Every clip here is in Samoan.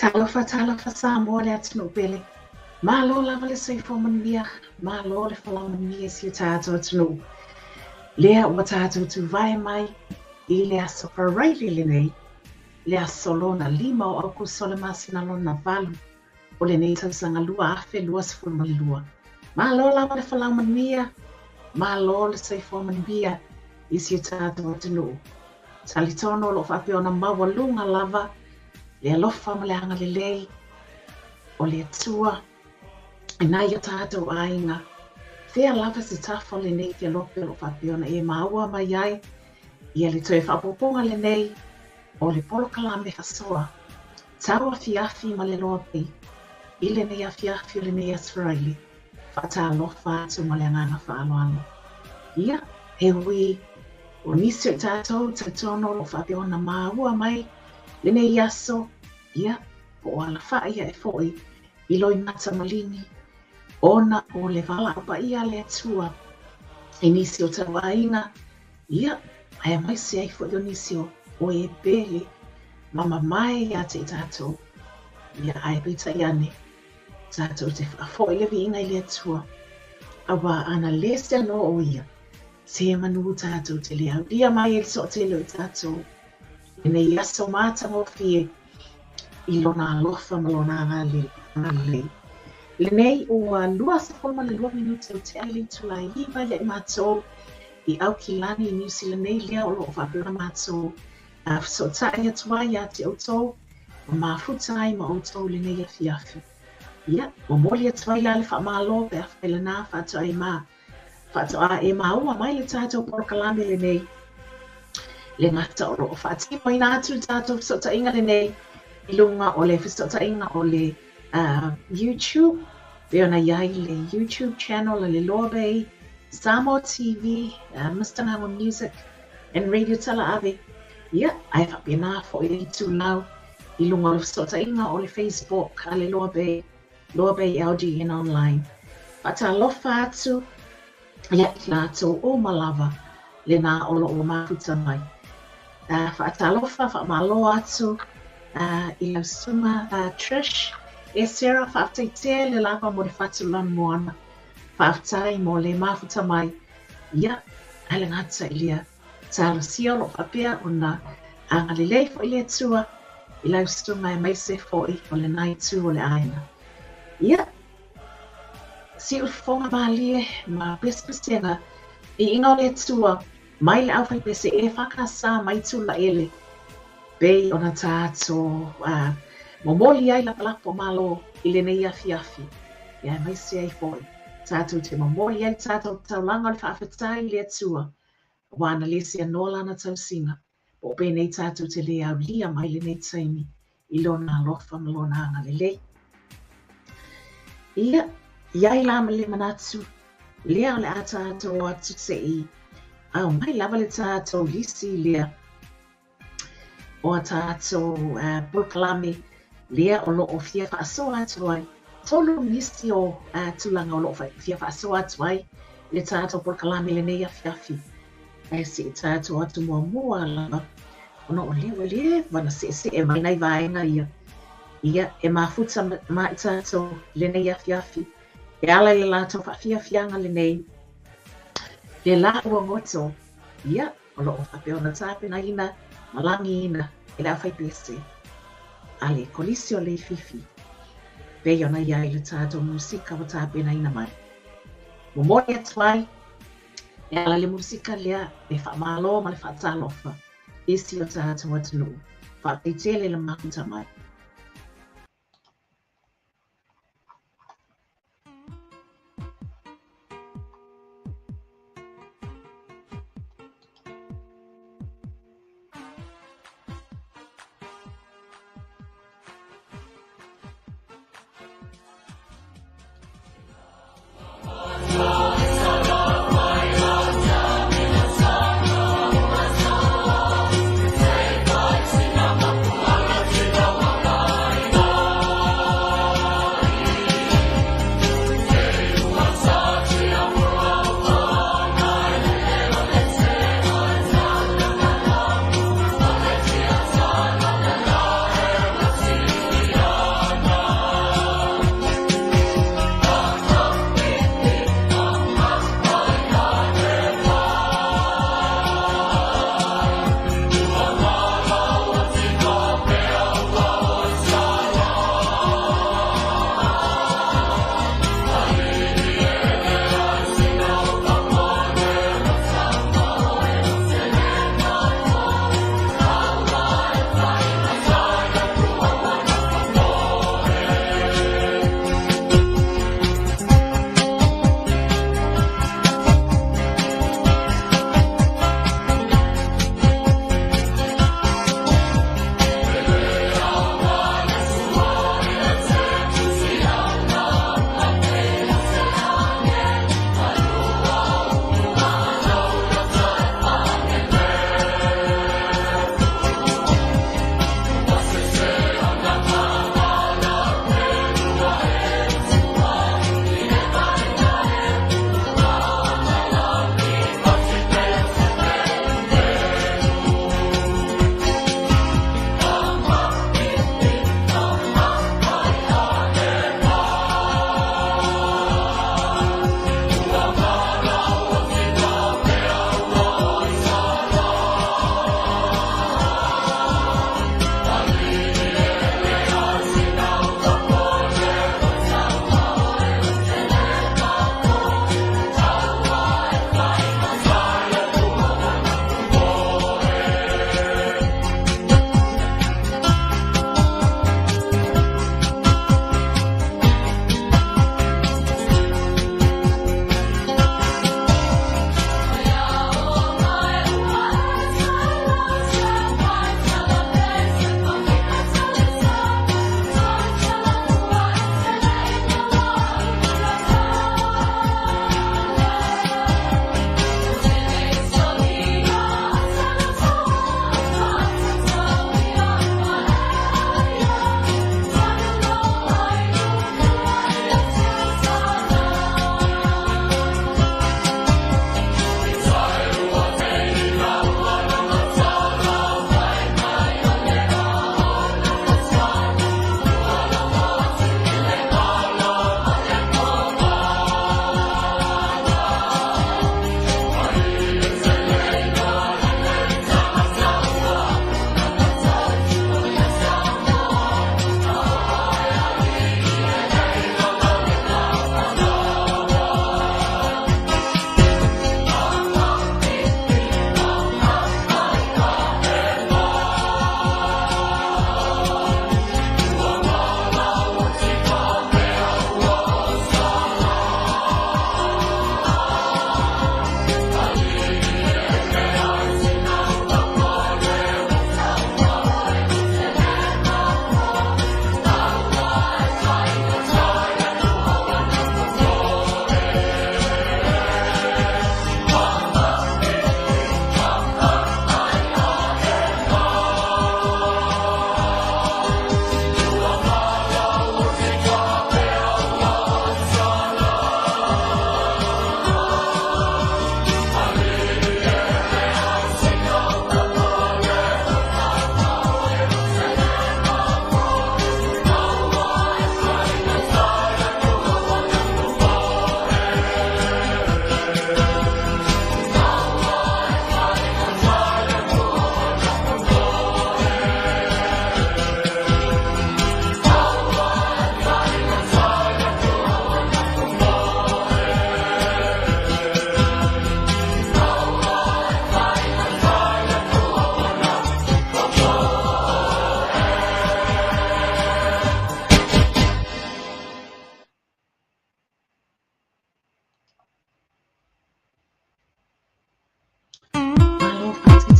Talofa, talofa Samoa le atunuu pele. Malo lava le soifua manuia, malo le folau manuia i si o tatou atunuu. Lea ua tatou tuvae mai i le aso Faraile lenei, le aso lona 5 o Aokuso le masina lona 8 o lenei tausaga 2022. Malo lava le folau manuia, malo le soifua manuia i si o tatou atunuu. Talitonu o lo o faapea ona maualuga lava le alofa ma le agalelei o le Atua i nai o tatou aiga. Fea lava se tafa o lenei kelope o lo o faapea ona e maua mai ai ia le toe faaopoopoga lenei o le polokalame faasoa tauafiafi ma le Loa Bay i lenei afiafi o lenei Aso Faraile. Faatalofa atu ma le agaga faaaloalo. Ia, e ui o nisi o i tatou talitonu o lo o faapea ona maua mai lenei aso, ia, po o alafa'i ae foi i loimata maligi, ona o le valaau paia a le Atua i nisi o tauaiga, ia, aemaise ai foi o nisi o e pele ma mamae ia te i tatou, ia, ae peitai ane, tatou te faafoi le viiga i le Atua, auā ana le seanoa o Ia, semeamanu tatou te le aulia mai ai le toatele o i tatou lenei aso matagofie i Lona alofa ma Lona agalelei. Lenei ua 22 minute ua tea i le itula e 9 ia i matou i Aukilani i Niu Sila nei lea o lo o faapea ona matou fesootai atu ai ia te outou ma mafuta ai ma outou i lenei afiafi. Ia, momoli atu ai la le faamalo pe afai lena faatoa e ma faatoa e maua mai le tatou polokalame lenei. Le gata o lo o faatinoina atu le tatou fesootaiga lenei i luga o le fesootaiga o le YouTube, pei ona i ai le YouTube channel a le Loa Bay, Samoa TV, Mister Gago Music and Radio Talaave. Ia, ae faapena foi le itulau i luga o le fesootaiga o le Facebook a le Loa Bay, Loa Bay LGN Online. Faatalofa atu ia i latou uma lava lena o lo o mafuta mai. Faatalofa, faamalo atu i lau susuga Trish e Sarah, faafetai tele lava mo le fatu lanumoana. Faafetai mo le mafuta mai. Ia, ae le gata i lea, talosia o lo o faapea ona agalelei foi le Atua i lau susuga aemaise foi o lena itu o le aiga. Ia, siufofoga malie ma pesepesega viiga o le Atua mai le aufaipese EFKS mai Tulaele, pei ona tatou momoli ai lapalapa o malo i lenei afiafi, ia aemaise ai foi tatou te momoli ai le tatou taulaga o le faafetai i le Atua, aua na le seanoa lana tausiga, po o penei tatou te le aulia mai lenei taimi i lona alofa ma lona agalelei. Ia, i ai la ma le manatu, lea o le a tatou o atu se i aumai lava le tatou lisi lea o a tatou polokalame lea o lo o fia faasoa atu ai. Tolu nisi o tulaga o lo o fia faasoa atu ai le tatou polokalame lenei afiafi. Ae se i tatou atu muamua lava, ona o lea ua leva ona seesee mai nai vaega ia. Ia, e mafuta ma i tatou lenei afiafi, e ala i le latou faafiafiaga lenei, le la ua goto, ia, o lo o faapea ona tapenaina ma lagiina e le aufaipese a le Kolisi o Leififi, pei ona i ai le tatou musika ua tapenaina mai. Momoli atu ai E ala i le musika lea e faamalo ma le faatalofa i si o tatou atunuu. Faafetai tele le mafuta mai.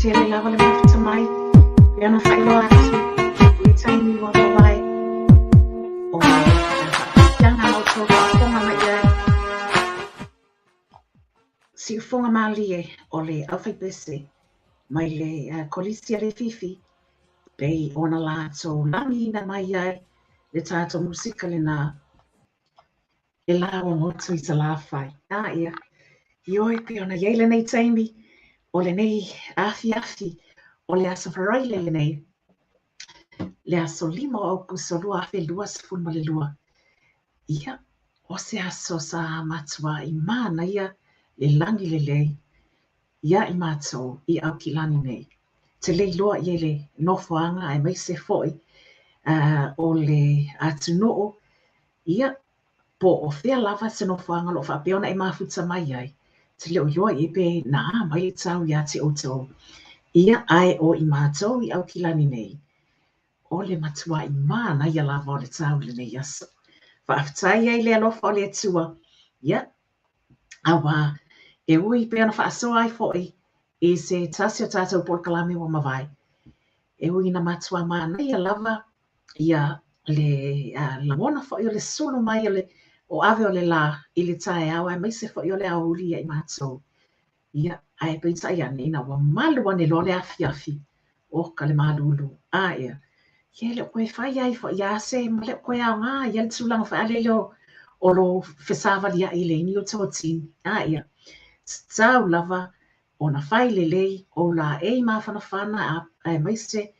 tele lava le mafuta mai, pei ona faailoa atu i le taimi ua mavae o le faafiafiaga a la outou faafofoga mai i ai. Siufofoga malie o le aufaipese mai le Kolisi a Leififi pei ona latou lagiina mai ai le tatou musika lena e la ua motu i Salafai. A ia, ioe pei ona i ai lenei taimi o lenei afiafi o le aso Faraile lenei, le aso 5 o Aokuso 2022. Ia, o se aso sa matuai manaia le lagi lelei iā i matou i Aukilani nei. Te le iloa i ai le nofoaga aemaise foi o le atunuu. Ia, po o fea lava se nofoaga o lo o faapea ona e mafuta mai ai, te le o iloa i ai pe na a mai le tau iā te outou. Ia, ae o i matou i Aukilani nei, o le matuai manaia lava o le tau i lenei aso. Faafetai ai le alofa o le Atua, ia, auā e ui pei ona faasoa ai foi i se tasi o tatou polokalame ua mavae, e ui ina matuā manaia lava ia le lagona foi o le sulu mai o le o ave o le lā i le taeao aemaise foi o le aoauli ia i matou. Ia, ae peitai ane ina ua malu ane loa le afiafi, oka le malulu, a ea, ia e le o toe fai ai foi lava se, ma le o toe aoga ia le tulaga foi a lele o lou fesavaliai i le ini o totini, a ea, tatau lava ona fai lelei ou laei mafanafana aemaise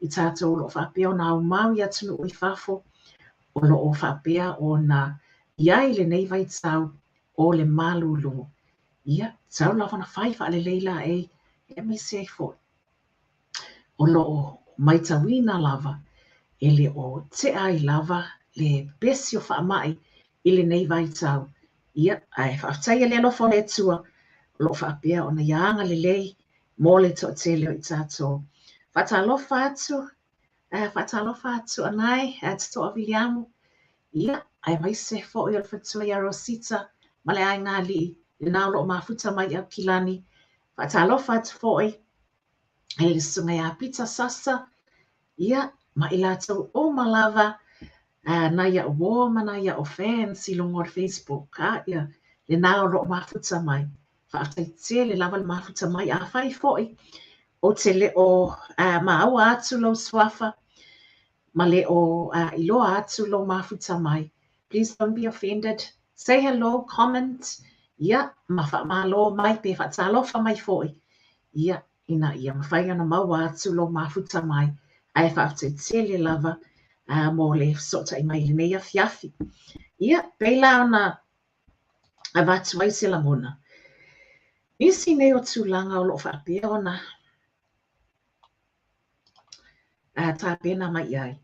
i tatou o lo o faapea ona aumau i atunuu i fafo o lo o faapea ona i ai lenei vaitau o le malulu. Ia, tatau lava ona fai faalelei laei aemaise ai foi o lo o maitauina lava e le o tea ai lava le pepesi o faamai i lenei vaitau. Ia, ae faafetai i le alofa o le Atua o lo o faapea ona ia agalelei mo le toatele o i tatou. Faatalofa atu, faatalofa atu Anae, Totoa Viliamu, ia, aemaise foi o le faletua ia Rosita ma le aiga alii, lena o lo o mafuta mai i Aukilani. Faatalofa atu foi i le susuga ia Pita Sasa, ia, ma i latou uma lava nai a'u uo ma nai a'u fans i luga o le Facebook, a ia, lena o lo o mafuta mai. Faafetai tele lava le mafuta mai. Afai foi ou te le o maua atu lou suafa ma le o iloa atu lou mafuta mai, please don't be offended. Say hello, comment, ia, ma faamalo mai pe faatalofa mai foi. Ia, ina ia mafai ona maua atu lou mafuta mai, ae faafetai tele lava mo le fesootai mai i lenei afiafi. Ia, pei la ona avatu ai se lagona, nisi nei o tulaga o lo o faapea ona tapena mai i ai,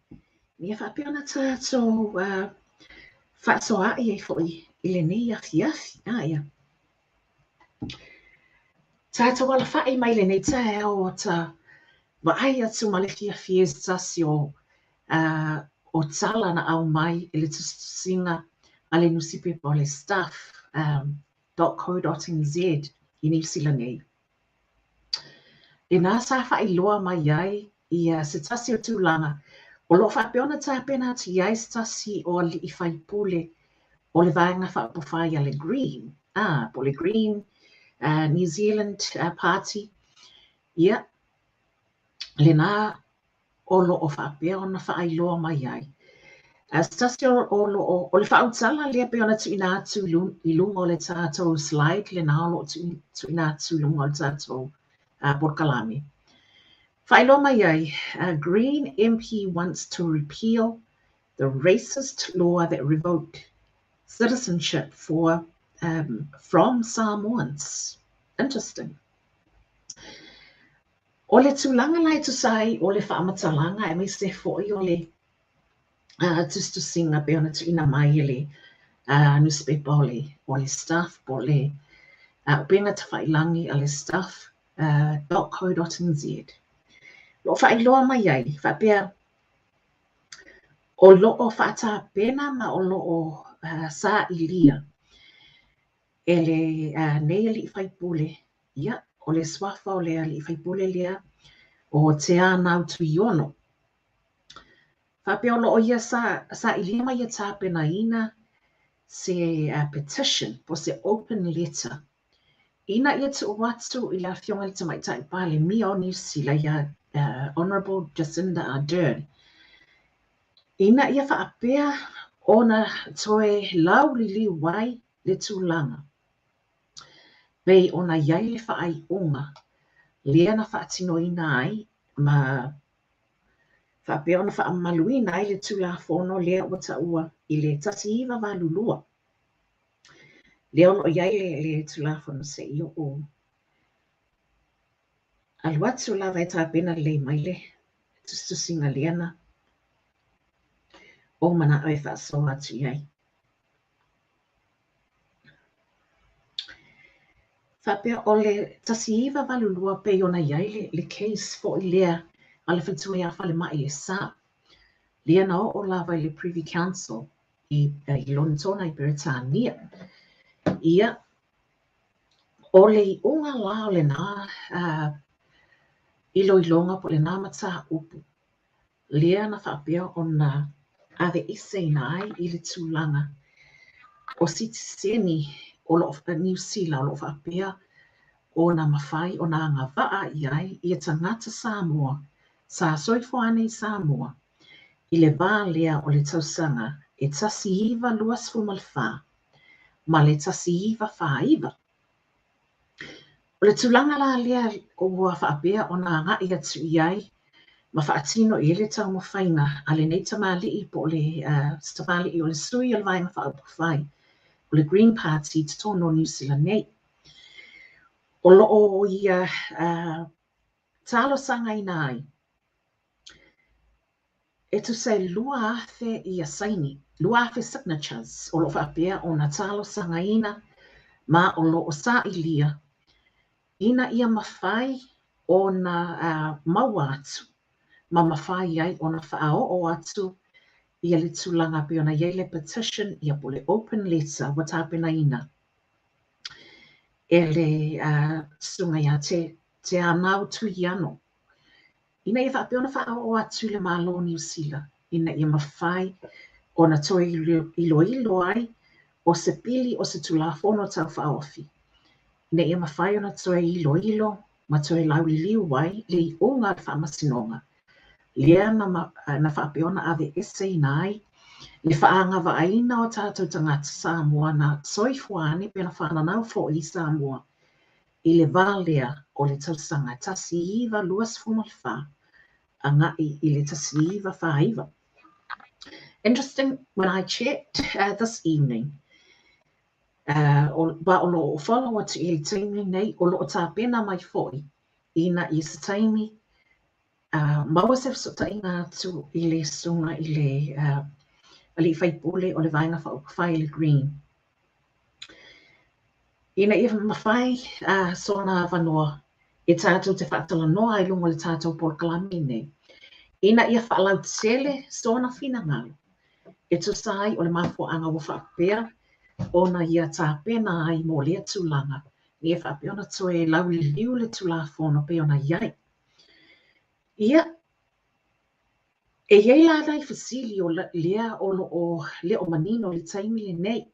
ia faapea ona tatou faasoaai ai foi i lenei afiafi. Ia. Tatou alafai mai lenei taeao o ta vaai atu ma le fiafia i se tasi o o tala na aumai i le tusitusiga a le nusipepa o le Stuff .co.nz i Niu Sila nei. Lena sa faailoa mai ai ia se tasi o tulaga o lo o faapea ona tapena atu i ai se tasi o alii faipule o le Vaega Faaupufai a le Green, po o le Green New Zealand Party, ia, lena o lo o faapea ona faailoa mai ai. A se tasi o, o lo o, o le faautala lea pei ona tuuina atu i luga o le tatou slide lena o lo o tuuina atu i luga o le tatou polokalame. Faailoa mai ai, Green MP wants to repeal the racist law that revoked citizenship for from Samoans. Interesting. O le tulaga la e tusa ai o le faamatalaga aemaise foi o le tusitusiga pei ona tuuina mai e le nusipepa o le o le Stuff po o le upega tafailagi a le Stuff .co.nz. O lo o faailoa mai ai faapea o lo o faatapena ma o lo o sailia e le nei alii faipule, ia, o le suafa o le alii faipule lea o Teanau Tuiono. Faapea o lo o ia sailia ma ia tapenaina se petition po o se open letter ina ia tuu atu i le Afioga i le Tamaitai Palemia o Niu Sila ia Honourable Jacinda Ardern ina ia faapea ona toe lauliliu ai le tulaga pei ona i ai le faaiuga lea na faatinoina ai ma faapea ona faamamaluina ai le Tulafono lea ua taua i le 1982, lea o lo o i ai le Tulafono se i oo alu atu lava e tapena lelei mai le tusitusiga lea na ou manao e faasoa atu i ai. Faapea o le 1982 pei ona i ai le case foi lea a le faletua ia Falemai Le Sa, lea na oo lava i le Privy Council i Lonetona i Peretania. Ia, o le iuga la o lena iloiloga po o lena mataupu, lea na faapea ona aveeseina ai i le tulaga o sitiseni o lo o Niu Sila o lo o faapea ona mafai ona agavaa i ai ia tagata Samoa sa soifua ane i Samoa i le va lea o le tausaga e 1924 ma le 1949. O le tulaga la lea ua faapea ona agai atu i ai ma faatino i ai le taumafaiga a lenei tamalii po o le se tamalii o le sui o le Vaega Faaupufai o le Green Party i totonu o Niu Sila nei. O lo o ia talosagaina ai E tusa e 2,000 ia saini, 2,000 signatures, o lo o faapea ona talosagaina ma o lo o sailia ina ia mafai ona maua atu ma mafai ai ona faaoo atu ia le tulaga pei ona i ai le petition ia po o le open letter ua tapenaina e le Susuga ia Teanau Tuiano ina ia faapea ona faaoo atu i le Malo o Niu Sila ina ia mafai ona toe iloilo ai o se pili o se Tulafono Tau Faaofi, ina ia mafai ona toe iloilo ma toe lauliliu ai le iuga a le Faamasinoga lea na faapea ona aveeseina ai le faaagavaaina o tatou tagata Samoa na soifua ane pe na fananau foi i Samoa i le va lea o le tausaga 1924 agai i le 1949. Interesting, when I checked this evening, wa o lo o follow atu i le taimi lenei, o lo o tapena mai foi ina ia se taimi maua se fesootaiga atu i le susuga i le alii faipule o le Vaega Faaupufai le Green. Ina ia mafai sona avanoa e tatou te faatalanoa ai i luga o le tatou polokalame lenei, ina ia faalautele sona finagalo e tusa ai o le mafuaaga ua faapea ona ia tapena ai mo lea tulaga, ina ia faapea ona toe lauliliu le Tulafono pei ona i ai. Ia, e i ai la nai fesili o lea o lo o le o manino i le taimi lenei.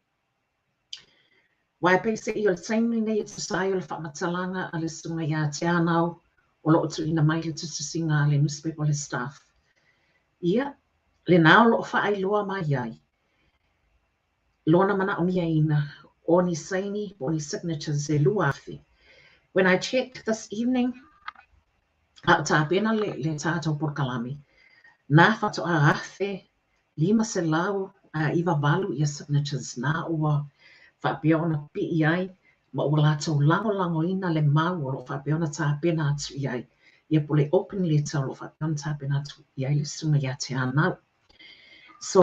Aua e peiseai o le taimi lenei e tusa ai o le faamatalaga a le Susuga ia Teanau o lo o tuuina mai le tusitusiga a le nusipepa o le Stuff. Ia, lena o lo o faailoa mai ai lona manaomiaina o ni saini po o ni signatures e 2,000. When I checked this evening, a o tapena le tatou polokalame, na faatoa 1598 ia signatures na ua faapea ona pii ai ma ua latou lagolagoina le mau o lo o faapea ona tapena atu i ai, ia po o le open letter o lo o faapea ona tapena atu i ai le Susuga ia Teanau. So,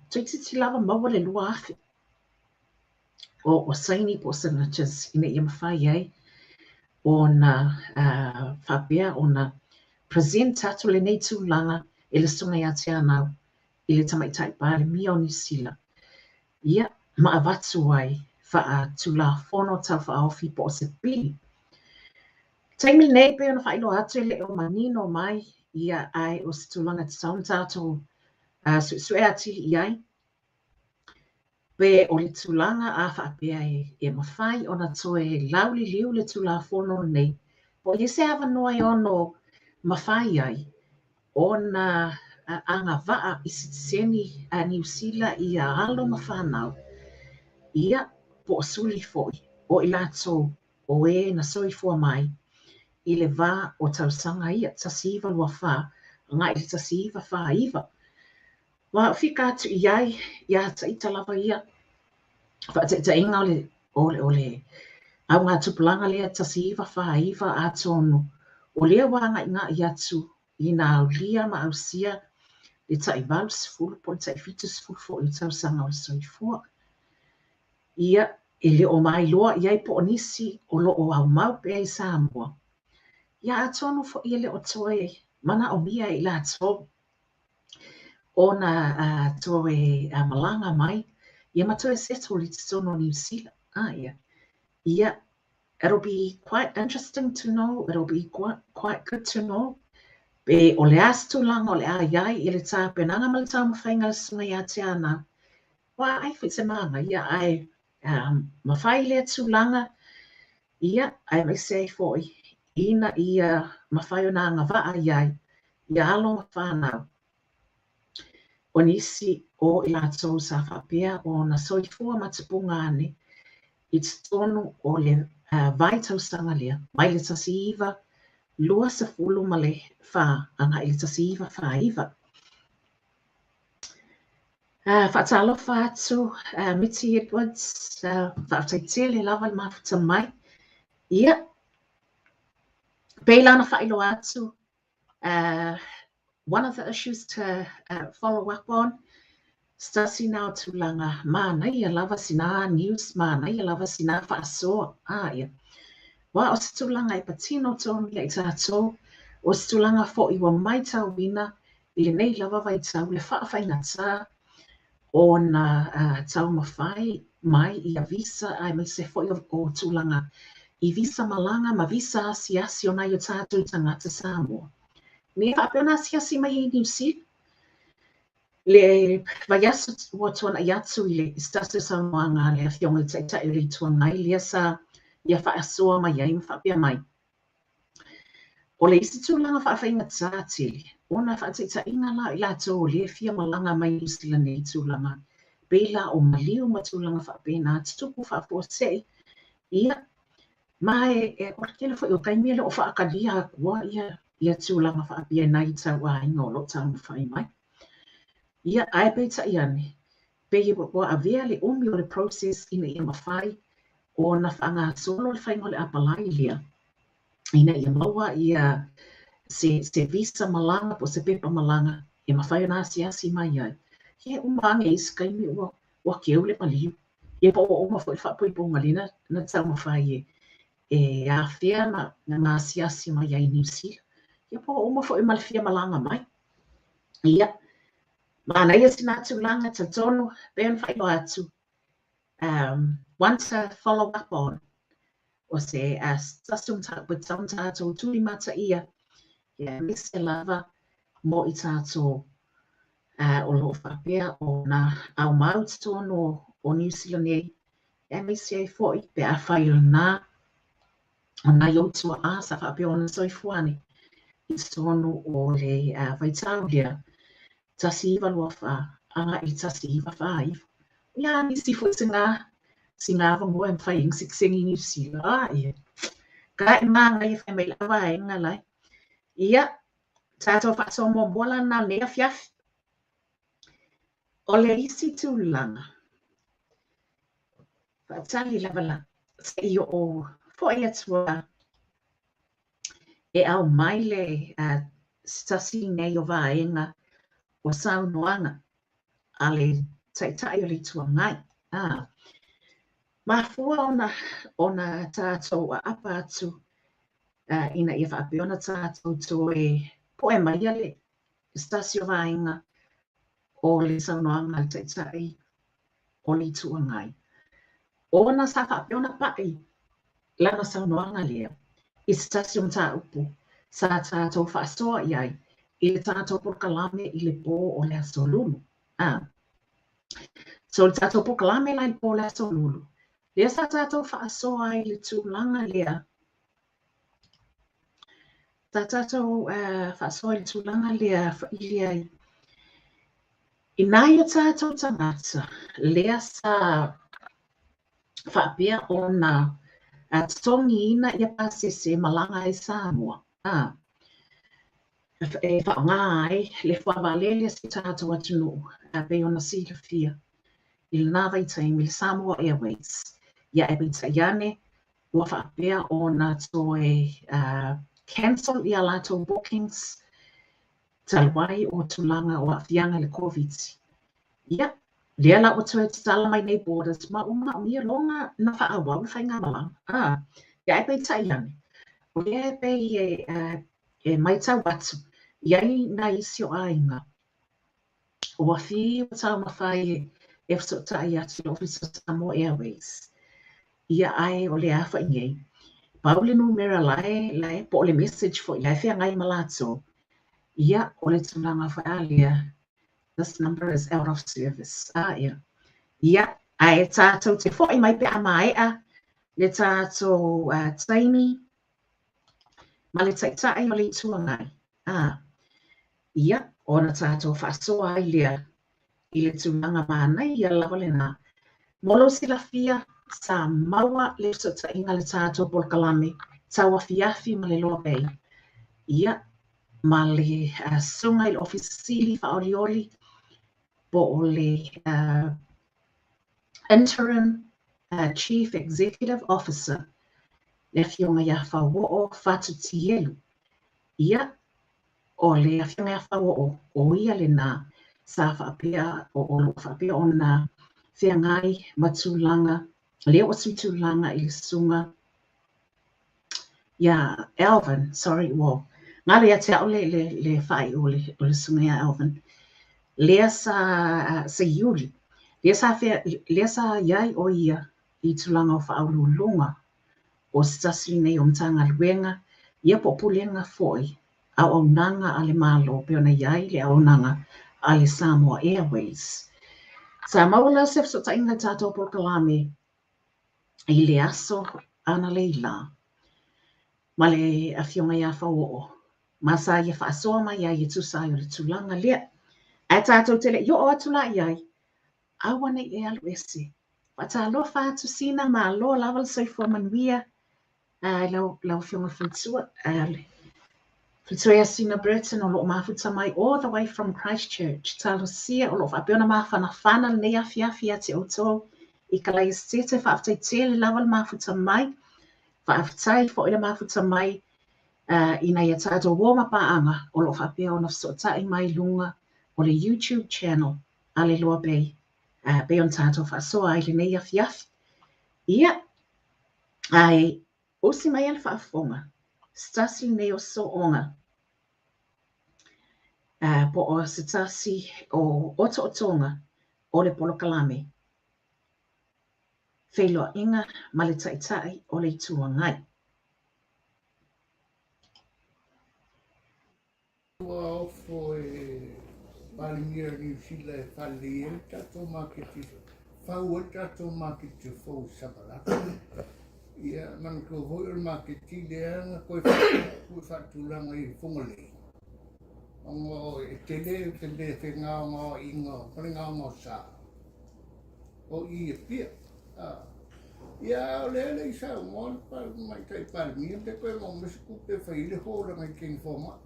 toeitiiti lava maua le 2,000 o saini po o signatures ina ia mafai ai ona faapea ona present atu lenei tulaga e le Susuga ia Teanau i le Tamaitai Palemia o Niu Sila, ia, ma avatu ai faa-Tulafono Tau Faaofi po o se pili. Taimi lenei pei ona faailoa atu e le o manino mai ia ae o se tulaga e tatau ona tatou suesue atili i ai pe o le tulaga a faapea e mafai ona toe lauliliu le Tulafono lenei po o i ai se avanoa e ono mafai ai ona agavaa i sitiseni a Niu Sila ia alo ma fanau ia po o suli foi o i latou o e na soifua mai i le va o tausaga ia 1924 agai i le 1949. Ua fika atu i ai ia ita lava ia faataitaiga o le o le augatupulaga lea 1949, atonu o lea ua agaigai atu ina aulia ma ausia le tai 80 po o le tai 70 foi o tausaga o le soifua. Ia, e le o mailoa i ai po o nisi o lo o aumau pea i Samoa. Ia atonu foi e le o toe manaomia e i latou ona toe malaga mai ia ma toe settle i totonu o Niu Sila. Ia, ia, it'll be quite interesting to know, it'll be quite good to know pe o le a se tulaga o le a i ai i le tapenaga ma le taumafaiga a le Susuga ia Te Anau. Ua ai foi se mānaia ae mafai lea tulaga, ia, aemaise ai foi ina ia mafai ona agavaa i ai ia alo ma fanau o nisi o i latou sa faapea ona soifua matupuga ane i totonu o le vaitausaga lea mai le 1924 agai i le 1949. Faatalofa atu Miti Edwards, faafetai tele lava le mafuta mai. Ia, pei la ona faailoa atu, one of the issues to follow up on, se tasi na o tulaga manaia lava sina news, manaia lava sina faasoa. Ia. Aua o se tulaga e patino tonu ia i tatou, o se tulaga foi ua matauina i lenei lava vaitau le faafaigata ona taumafai mai ia visa aemaise foi o tulaga i visa malaga ma visa asiasi o nai o tatou tagata Samoa. Ina ia faapea ona asiasi mai i Niu Sila. Le vaiaso ua tuanai atu i le se tasi o saunoaga a le Afioga i le Taitai o le Itu Agai lea sa ia faasoa mai ai ma faapea mai, o le isi tulaga faafaigata tele ona faataitaiga la i latou o lea e fia malaga mai Niu Sila nei i tulaga pei la o maliu ma tulaga faapena tutupu faafuasei, ia, ma e o le tele foi o taimi e le o faatalia atua ia tulaga faapea i nai tauaiga o lo o taumafai mai. Ia, ae peitai ane, pei ua avea le umi o le process ina ia mafai ona faagasolo le faiga o le apalai lea ina ia maua ia se visa malaga po o se pepa malaga e mafai ona asiasi mai ai. Ia e uma ane i isi taimi ua keu le maliu. Ia po ua uma foi le faapoipoga lea na taumafai e afea ma asiasi mai ai i Niu Sila. Ia po ua uma foi ma le fia malaga mai. Ia, manaia sina tulaga talitonu pei ona faailoa atu, one to follow up on, o se tasi o mataupu e tatau ona tatou tulimataia, ia aemaise lava mo i tatou o lo o faapea ona aumau i totonu o Niu Sila nei, aemaise ai foi pe afai o lena o nai ou tuaa sa faapea ona soifua ane i totonu o le vaitau lea 1924 agai i le 1949. Ia nisi foi sina avanoa e mafai ai ona sitiseni i Niu Sila. Ia. Ka e mānaia fai mai lau vaega lai. Ia, tatou faasoa muamua la na lenei afiafi. O le isi tulaga, faatali lava la, se i oo foi atu e aumai le se tasi nei o vaega o saunoaga a le Taitai o le Itu Agai. Mafua ona tatou aapa atu ina ia faapea ona tatou toe poe maia le se tasi o vaega o le saunoaga a le Taitai o le Itu Agai, ona sa faapea ona pai lana saunoaga lea i se tasi o mataupu sa tatou faasoa i ai i le tatou polokalame i le pō o le Aso Lulu. A. So le tatou polokalame la i le pō o le Aso Lulu, lea sa tatou faasoa ai i le tulaga lea, sa tatou faasoa i le tulaga lea faili ai i nai o tatou tagata lea sa faapea ona totogiina ia pasese e malaga ai Samoa, ā, e faaaoga ai le fuavaalele a si o tatou atunuu e pei ona silafia i lena vaitaimi le Samoa Airways. Ia ae peitai ane ua faapea ona toe cancel ia latou bookings talu ai o tulaga o aafiaga i le Koviti. Ia, lea la ua toe tatala mai nei borders ma ua manaomia loa na, na faaauau le faigamalaga. Ah, ia ae peitai ane, o lea e pei e, e matau atu, i ai nai isi o aiga ua fiu taumafai e, e fesootai atu i le Ofisa o Samoa Airways. Ia ae o le a foi nei, pau le numera la e, la e, po o le message foi la e feagai ma latou, ia o le tulaga foi a lea, this number is out of service. A ia. Ia, ae tatou te foi mai pe a maea le tatou taimi ma le Taitai o le Itu Agai. A, ia, ona tatou faasoa ai lea i le tulaga manaia lava lena. Mo lou silafia, sa maua le fesootaiga i le tatou polokalame tauafiafi ma le Loa Bay. Ia, ma le susuga i le Ofisa Sili faaolioli po o le Interim Chief Executive Officer, le Afioga ia Fauoo Fatu Tielu. Ia, o le Afioga ia Fauoo, o ia lena sa faapea, o lo o faapea ona feagai ma tulaga, lea ua sui tulaga i le susuga ia Alvin, sorry, ua galo ia te au le, le, le faaiu o le, o le susuga ia Alvin, lea sa, sa Iuli, lea sa, fea, lea sa iai o ia i tulaga o faauluuluga o se tasi lenei o Matagaluega, ia po o Pulega foi, auaunaga a le Malo pei ona i ai le auaunaga a le Samoa Airways. Sa maua la se fesootaiga i le tatou polokalame i le aso analeila ma le Afioga ia Fauoo ma sa ia faasoa mai ai e tusa ai o le tulaga lea. Ae tatou te le i oo atu la i ai, aua ne i e alu ese. Faatalofa atu Sina, malo lava le soifua manuia i lau, lau Afioga i le Faletua, le Faletua ia Sina Burton o lo o mafuta mai all the way from Christchurch. Talosia o lo o faapea ona mafanafana lenei afiafi ia te outou i Kalaesetete. Faafetai tele lava le mafuta mai. Faafetai foi le mafuta mai uh, i nai a tatou uo ma paaga o lo o faapea ona fesootai mai i luga o le YouTube channel a le Loa Bay uh, pei ona tatou faasoa ai lenei afiafi. Ia, ae usi mai le faafofoga, se tasi lenei o sooga uh, po o se tasi o otootoga o le polokalame Feiloaiga ma le Taitai o le Itu Agai. Ua ofo e Palemia o Niu Sila e faalelei ai le tatou maketi, fau ai le tatou maketi fou i Savalalo. Ia, manatua foi o le maketi lea na toe faatulaga i Fugalei, ona e tele le fegaogaoaiga ma le gaogaosa o i i Apia. Ia, a o lea e le i saunoa le Tamaitai Palemia pe toe maua mai se tupe e fai ai le hall a nai teine fomai.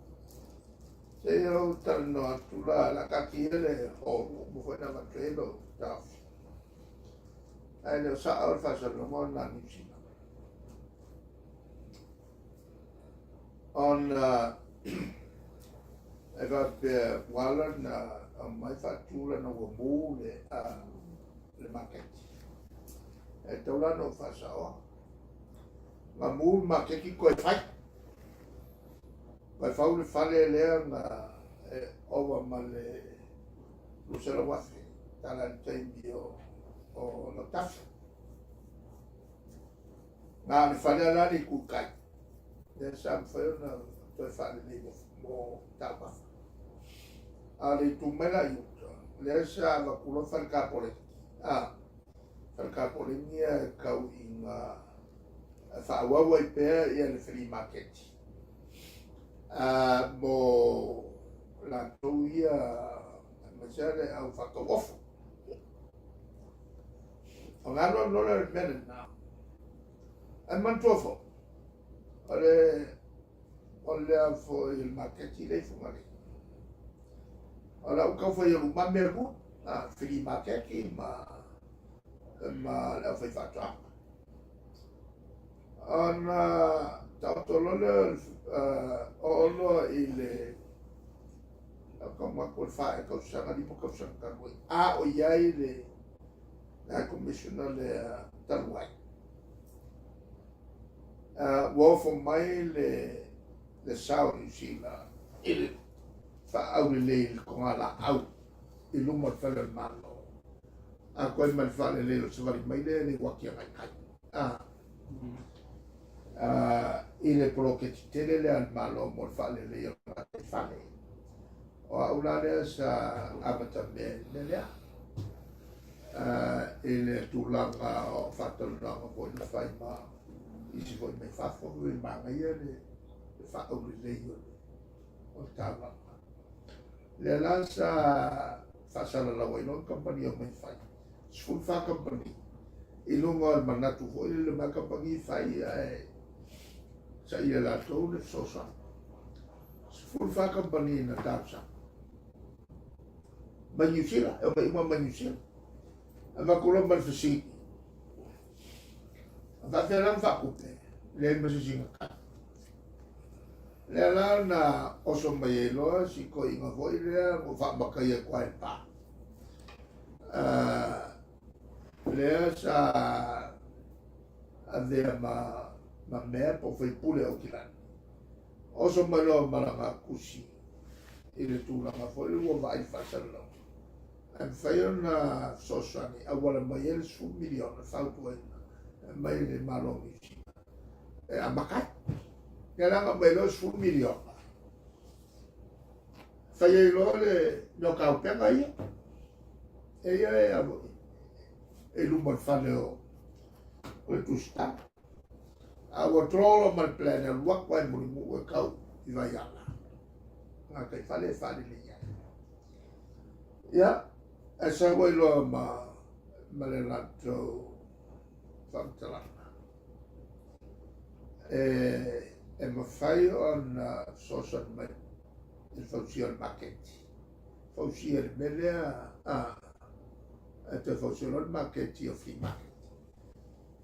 Se i ou talanoa atu la, o le a taatia le hall ua uma foi ona avatu ai lou taofi. Ae le o sao le faasalalauga o lena Niu Sila. Ona e faapea ua ala ona aumai faatulana ua mu le, le maketi. E tatau la ona ou faasaoa. Na mu le maketi toe fai. Toe fau le fale lea na e ova ma le 200,000 tala i le taimi o, o Lautafi. Na o le fale la le itu i tai. Lea sa mafai ona toe faalelei mo taumafa. A o le itu mai la i uta, lea sa avatu loa fale kapoleni, a, fale kapoleni ia e tau ina faaauau ai pea ia le flea market mo latou ia aemaise lava le au faatau ofu. Ona alu alu loa lea o le mea lena. Ae manatua foi, o le o le a foi le maketi lea i Fugalei. O lau tau fai alu ma mea lua, a flea maketi ma le au fai faatoaga. Ona taoto loa lea o loa i le tau atu le 4 tausaga, 5 tausaga talu ai, a o i ai le High Commissioner lea talu ai. Ua ofo mai le sao o Niu Sila i le faaaulelei i le togalaau i luma o le fale o le Malo, atoa ai ma le faalelei o le savali mai lea i le uati agai kai. I le poloketi tele lea a le Malo mo le faalelei o le gataifale. O au la lea sa amatamea i le mea lea, i le tulaga o faatalanoaga foi na fai ma isi foi mai fafo, e manaia le faaulelei o le taulaga. Lea la sa faasalalau ai loa ni kamupani e omai e fai, 14 kamupani, i luga o le manatu foi lele omai kamupani fai ae saili e latou le fesoasoani. 14 kamupani na talosaga mai Niu Sila, e omai uma mai Niu Sila. Avatu loa ma le fesili, a faafefea la ona faatupe? Leai ma se isi na tali. Lea la na oso mai ai loa si toeaina foi lea ua faamataia atu lava i le pa. Lea sa avea ma mea po o faipule o Aukilani. Oso mai loa ma lana tusi i le tulaga foi lea ua vaai faasalalauga. Ae mafai ona fesoasoani e auala mai ai le 10 miliona e fautuaina mai le Malo o Niu Sila e amata ai. Lea la na aumai loa le 10 miliona, fai ai loa le mea o taupega ia. E ia e i luma o le fale o le Tusitala. A ua draw loa ma le plan e alu atu lava i Mulinuu e tau i Vaiala, gataifale e faalelei ai. Ia, ae sau ai loa ma le latou faamatalaga e mafai ona fesoasoani mai i le fausia o le maketi, fausia le mea lea, e toe fausia loa le maketi o flea market.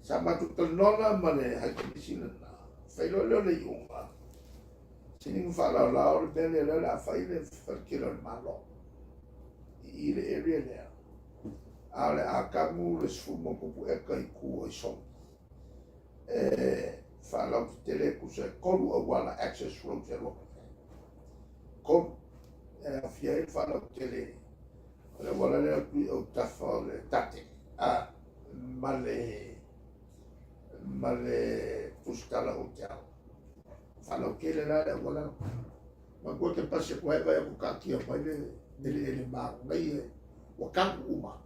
Sa matou talanoa la ma le High Commissioner lena, fai loa lea o le iuga, sili ona faalaolao le mea lea, lea o le a fai le faletele o le Malo i i le area lea, a o le a tanu le 10+ eka i tua i Sogi e faalautetele e tusa e tolu auala access roads e alu atu ai. Tolu e aofia ai le faalautele o le auala lea atu i autafa o le tate a ma le ma le Tusitala Hotel. Faalautele la le auala la. Matua ke pasi atu ai vai aku taatia mai le eleele manaia ua tanu uma.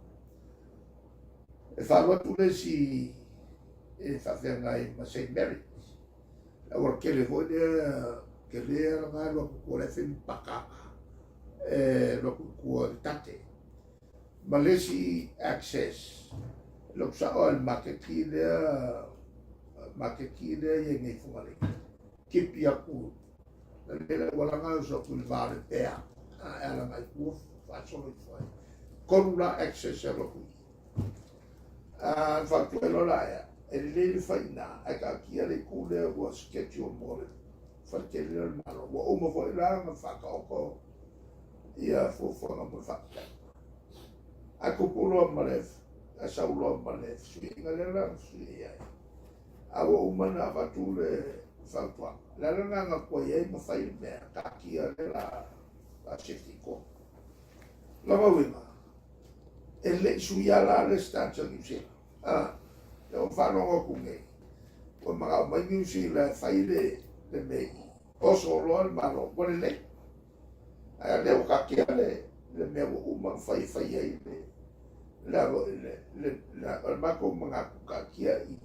E faalu atu le isi e faafeagai ma St. Mary's. Le auala tele foi lea tele lana alu atu tua la e fai ma paka e alu atu i tua i le tate. Ma le isi access, lou sao lava i le maketi lea, maketi lea e i ai nei i Fugalei, tipi atu, na le le auala na oso atu i le va o le pea, e ala agai i tua faasolo ifo ai. Tolu la access e alu atu i i. A faapea loa la ea, e lelei le fai i ina, ae taatia le itu lea ua schedule mo le faletele lea o le Malo. Ua uma foi la ona faataoto ia fuafuaga mo le faatali. Ae tupu loa ma le, ae sau loa ma le fesuiaiga lea la na fesuiai ai. A ua uma ona avatu le fautuaga, o le ala lena na tuai ai ma fai le mea, taatia lea la a siaki i tua. Lona uiga, e le i suia la le stance a Niu Sila. Lea ua faalogo atu nei, ua manao mai Niu Sila e fai le le mea i i. Oso loa le Malo, ua lelei. Ae o lea ua taatia le, le mea ua uma ona fai e fai ai le, le, le, le, le, o le matou manatu taatia i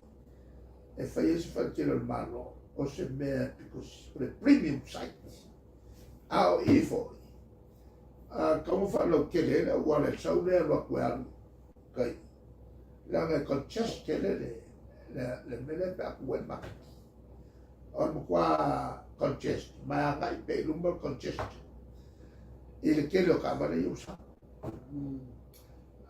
e fai ai se faletele o le Malo, o se mea because o le premium site. A o i foi, a tatau ona faalautele ai le auala e sau lea alu atu e alu kai. Leaga e congest tele le, le, le mea lea pe a tu ai le market. O le matua congest, ma e agai pea i luma le congestion i le tele o taavale ia ua sau.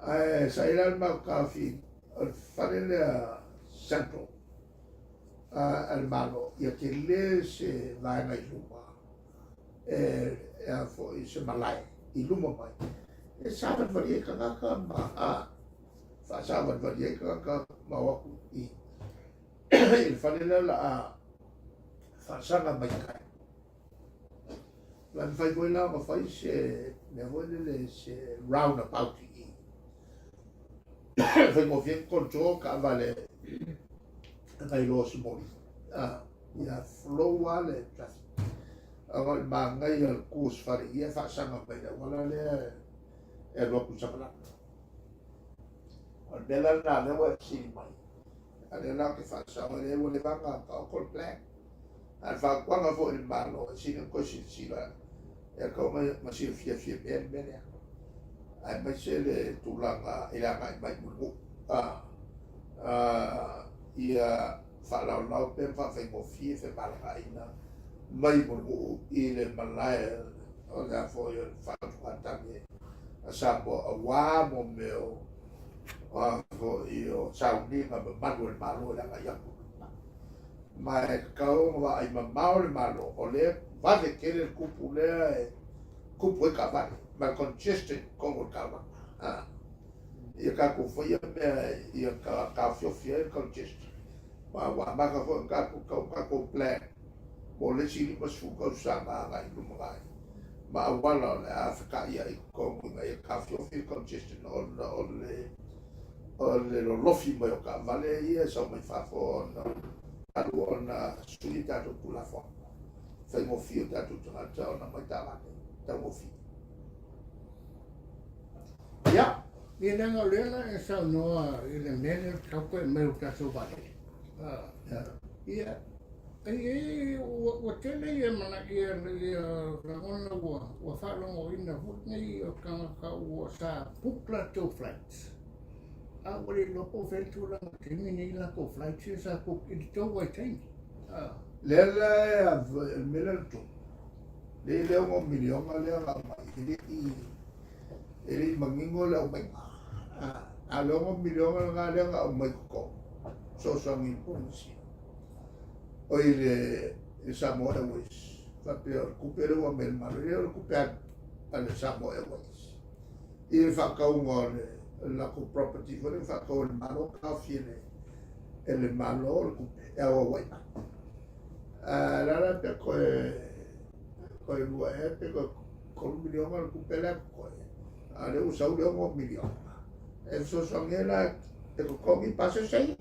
Ae sa i ai la le matou taofi o le fale lea central a le Malo, ia tele se vaega i luma e a foi se malae i luma mai e savalivali ai tagata ma a faasavalivali ai tagata ma o atu i i le fale lea la a faasaga mai tai. La mafai foi la ona fai se mea foi lele se roundabout i i. Faigofie ai control taavale nai lo se moli. Ah, ia flow lava le traffic. Ona o le manaia o le tu o se fale i e faasaga mai le auala lea e alu atu i Savalalo. O le mea la lena lea ua e fesili mai. A o lea la ou te faasao, e leai ua leva ona taoto le plan. A o le fautuaga foi i le Malo, e sili ona toe silasila e tatau ona silafia fiamia le mea lea, aemaise le tulaga i le agai mai Mulinuu, ia faalaolao pea ma faafaigofie femalagaaiga mai Mulinuu i le malae o le a foi o le faautugatagi a Samoa aua mo mea o a foi o sauniga mamalu a le Malo i le agai atu. Ma e tatau ona vaai mamao le Malo, o lea e vave tele le tupu lea e tupu ai taavale, ma le congestion i totonu o le taulaga. Ia tatou faia mea ia taofiofi ai le congestion. Ma ua amata foi ona tatou tau tatou plan mo le isi 50 tausaga agai i lumanai ma auala o le a fetaia i totonu ina ia taofiofi le congestion ona o le o le lolofi mai o taavale ia e sau mai fafo ona alu ona sui tatou Tulafono. Faigofie o tatou tagata ona mai taavale, taugofie. Ia. Ia leaga o lea la e saunoa i le mea lea o le tau mai o tatou vaalele. Ia, ai ua tele ia ia ia lagona ua ua faalogoina foi nei o tagata ua sa book latou flights. A ua le iloa po o fea le tulaga o le taimi nei latou flights ia sa book i le tou vaitaimi. Lea la e le mea lea na tupu, lea le 6 miliona lea na aumai, e le i manino le aumaiga. A o le 6 miliona lena lea na aumai i totonu, fesoasoani i le Polenisia, oi le Samoa Airways, faapea o le tupe lea ua aumai e le Malo, e le o le tupe a le Samoa Airways i le faatauga o le latou property foi lea na faatau e le Malo, taofi e le Malo le tupe e auau ai mai. A la la pe koe lua ea pe koe 3 miliona le tupe lea totoe, a o lea ua sau le 6 miliona. E fesoasoani ai la e totogi pasese ia.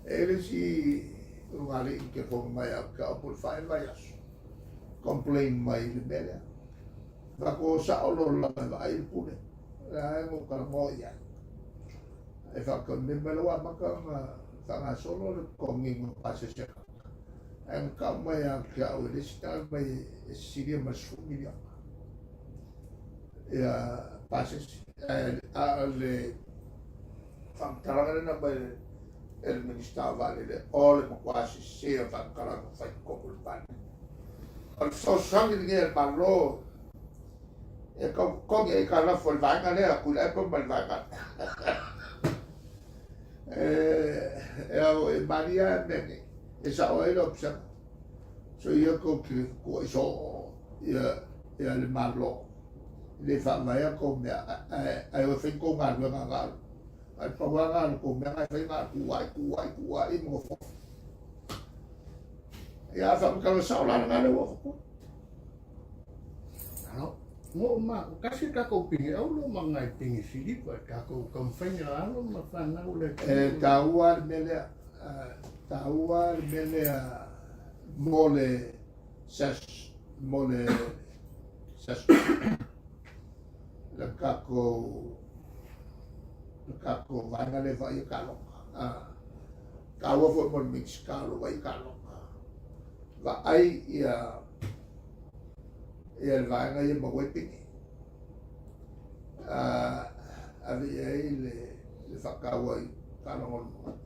E le isi lugalii i telefoni mai ia te au po o le 4 ea le vaiaso, complain mai i le mea lea. Faatoa sao loa lava e vaai le pule, la e na ou talanoa i ai. E faatoa mea mai la ua amata ona faagasolo le totogiina o pasese a tagata. Ae na tau mai ia te au e le isi tagata mai e sisilia ma le 10 miliona ia pasese. Ae a o le faamatalaga lea na aumai e le Minisita o Vaalele, o le matua sese o le faamatalaga na fai i totonu o le Palemene. O le fesoasoani lenei a le Malo e tau totogi ai aitalafu a le vaega lea, Tuilaepa ma le vaega lea. E ao e malie lava mea nei, e sao ai lau pisaga. So ia tou te tuuai soo ia le Malo e le faavaea tou mea, ae o e fai tou galuega na alu. Ae pau lava na o le tou mea na e fai na o le tuuai, tuuai, tuuai ma nofonofo. Ia a faamatala sao la lena lea ua avatua. Alo, mo ma, kasi takou pine aulo ma ngai pine siliva, takou taumafaiga alo ma fanau le E taua le mea lea, taua le mea lea. Mo le sas mo le sas le tatou le tatou vaega lea e vaaia taaloga. A taua foi mo le Minisita o lo o vaaia taaloga. Vaai ia ia le vaega ia maua ai pine. Ave i ai le le faataua i taaloga o le lumanai.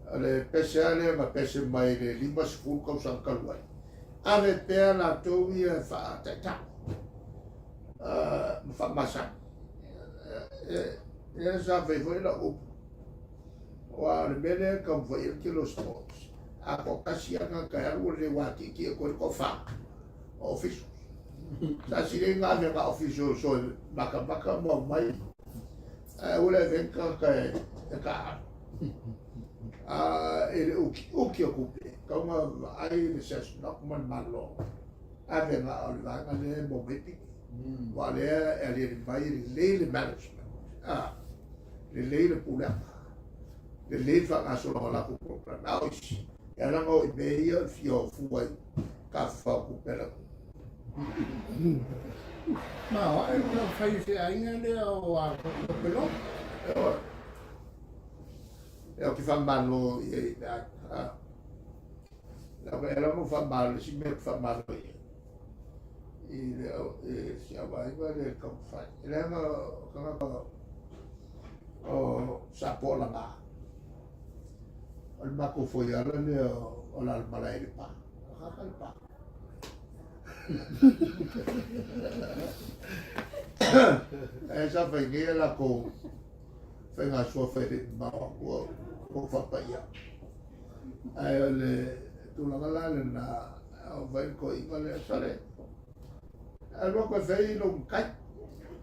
O le pese lava lea na pese mai le 50 tausaga talu ai, ave pea latou ia e faataitai ma faamasani. Lea sa fai foi lau upu, aua o le mea lea e taumafai i ai le tele o sports, a toatasi lava le tagata e alu ua le ua atiatia atu ai le toafa o officials. Sa sili ai ona ave na o officials e matamata ma omai ae aua le avea ni tagata e taaalo. E le utiuti o tupe, tatau ona vaai le SASNOC ma le Malo, ave na o le vaega lea e maua mai ai pine. Aua o lea e aliali mai e lelei le management, lelei le pulega, lelei le faagasologa o latou program. A o isi, e ala ona o i mea ia o le fia o fua i tafafao tupe a le atunuu. Ma o ae ua fai se aiga lea o a o pelo. E o te whamalo i e i le aiga. La e ala mo whamalo, si mea te whamalo i e. I le e si au aiga le taumafai. E leaga o tagata o sa po langa. O le matou foiala lea o Alalamala i le pa. Kaka le pa. Ae sa fai nei e latou faigasoa fai le mamao atu ua ua faapaia. Ae o le tulaga la lena, o fai le toeaina lea, sole, alu atu e fai lou matai.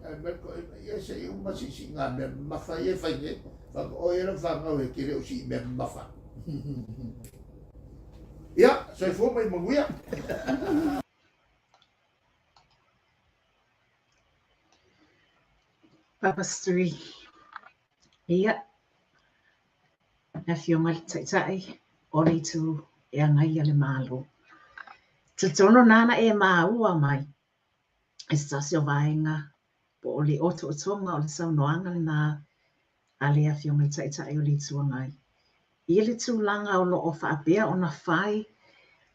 Ae fai mai le toeaina, ia se i uma siisiiga mea mamafa ia e fai nei. Fai atu, oe e lau fanau e te le o sii mea mamafa. Ia, soifua ma ia manuia. Papa Street. Ia, le Afioga i le Taitai o le Itu e Agaia le Malo. Talitonu nāna e māua mai i se tasi o vaega po o le otootoga o le saunoaga lena a le Afioga i le Taitai o le Itu Agai i le tulaga o lo o faapea ona fai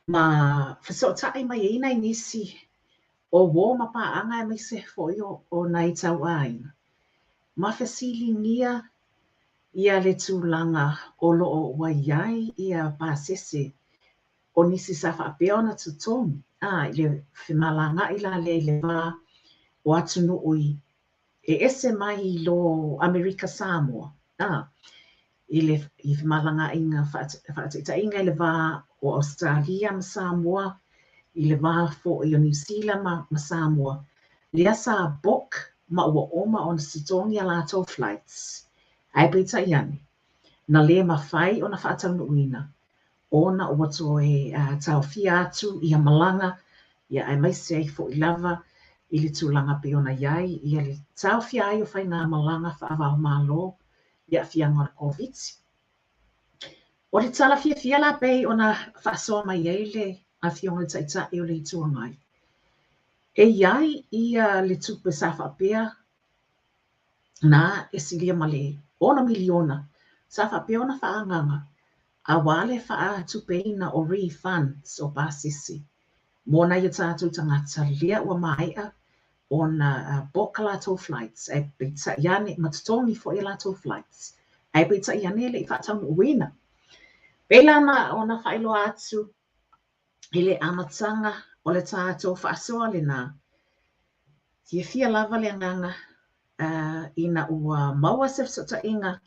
ma fesootai mai ai nai nisi o uō ma paaga aemaise foi o nai tauaiga ma fesiligia ia le tulaga o lo o ua i ai ia pasese o nisi sa faapea ona totogi a i le femalaga'i la lea i le va o atunuu i e ese mai i lo Amerika Samoa a i le i femalagaaiga faataitaiga i le va o Ausetalia ma Samoa, i le va foi o Niu Sila ma, ma Samoa, lea sa book ma ua oma ona totogi a latou flights. Ae peitai ane, na le mafai ona faataunuuina ona ua toe taofia atu ia malaga, ia aemaise ai foi lava i le tulaga pei ona i ai ia le taofia ai o faigamalaga faava-o-Malo i aafiaga o le Koviti. O le tala fiafia la pei ona faasoa mai ai le Afioga i le Taitai o le Itu Agai, e i ai ia le tupe sa faapea na e silia ma le $6 miliona sa faapea ona faaagaaga aua le faatupeina o refunds o pasese mo nai o tatou tagata lea ua maea ona book a latou flights ae peitai ane ma totogi foi a latou flights ae peitai ane e le i faataunuuina. Pei la ona faailoa atu i le amataga o le tatou faasoa lena, fiafia lava le agaga ina ua maua se fesootaiga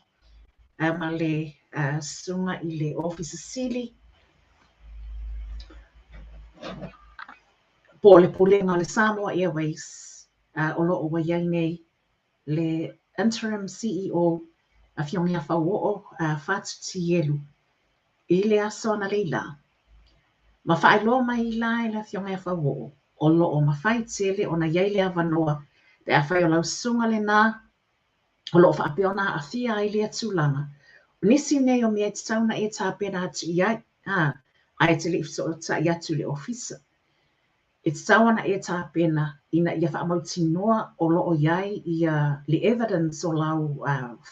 ma le susuga i le Ofisa Sili po o le Pulega o le Samoa Airways o lo o ua i ai nei le Interim CEO Afioga ia Fauo'o Fatu Tielu i le aso analeila, ma faailoa mai la e le Afioga ia Fauo'o o lo o mafai tele ona i ai le avanoa pe afai o lau susuga lena o lo o faapea ona aafia ai lea tulaga. O nisi nei o mea e tatau ona e tapena atu i ai, a, Ae e te le i fesootai atu i le ofisa. E tatau ona e tapena ina ia faamautinoa o lo o i ai ia le evidence o lau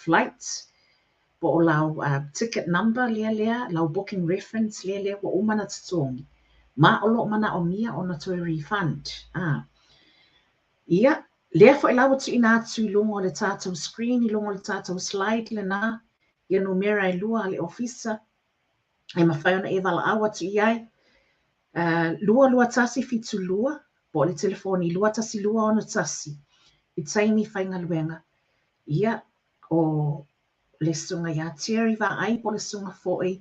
flight po o lau ticket number lea lea, lau booking reference lea lea ua uma ona totogi, ma o lo o manaomia ona toe refund. Ia, lea foi la ua tuuina atu i luga o le tatou screen, i luga o le tatou slide lena, ia numera e lua a le ofisa e mafai ona e valaau atu i ai, 22172 po o le telefoni 21261 i taimi faigaluega. Ia, o le susuga ia Terry Vaai po o le susuga foi,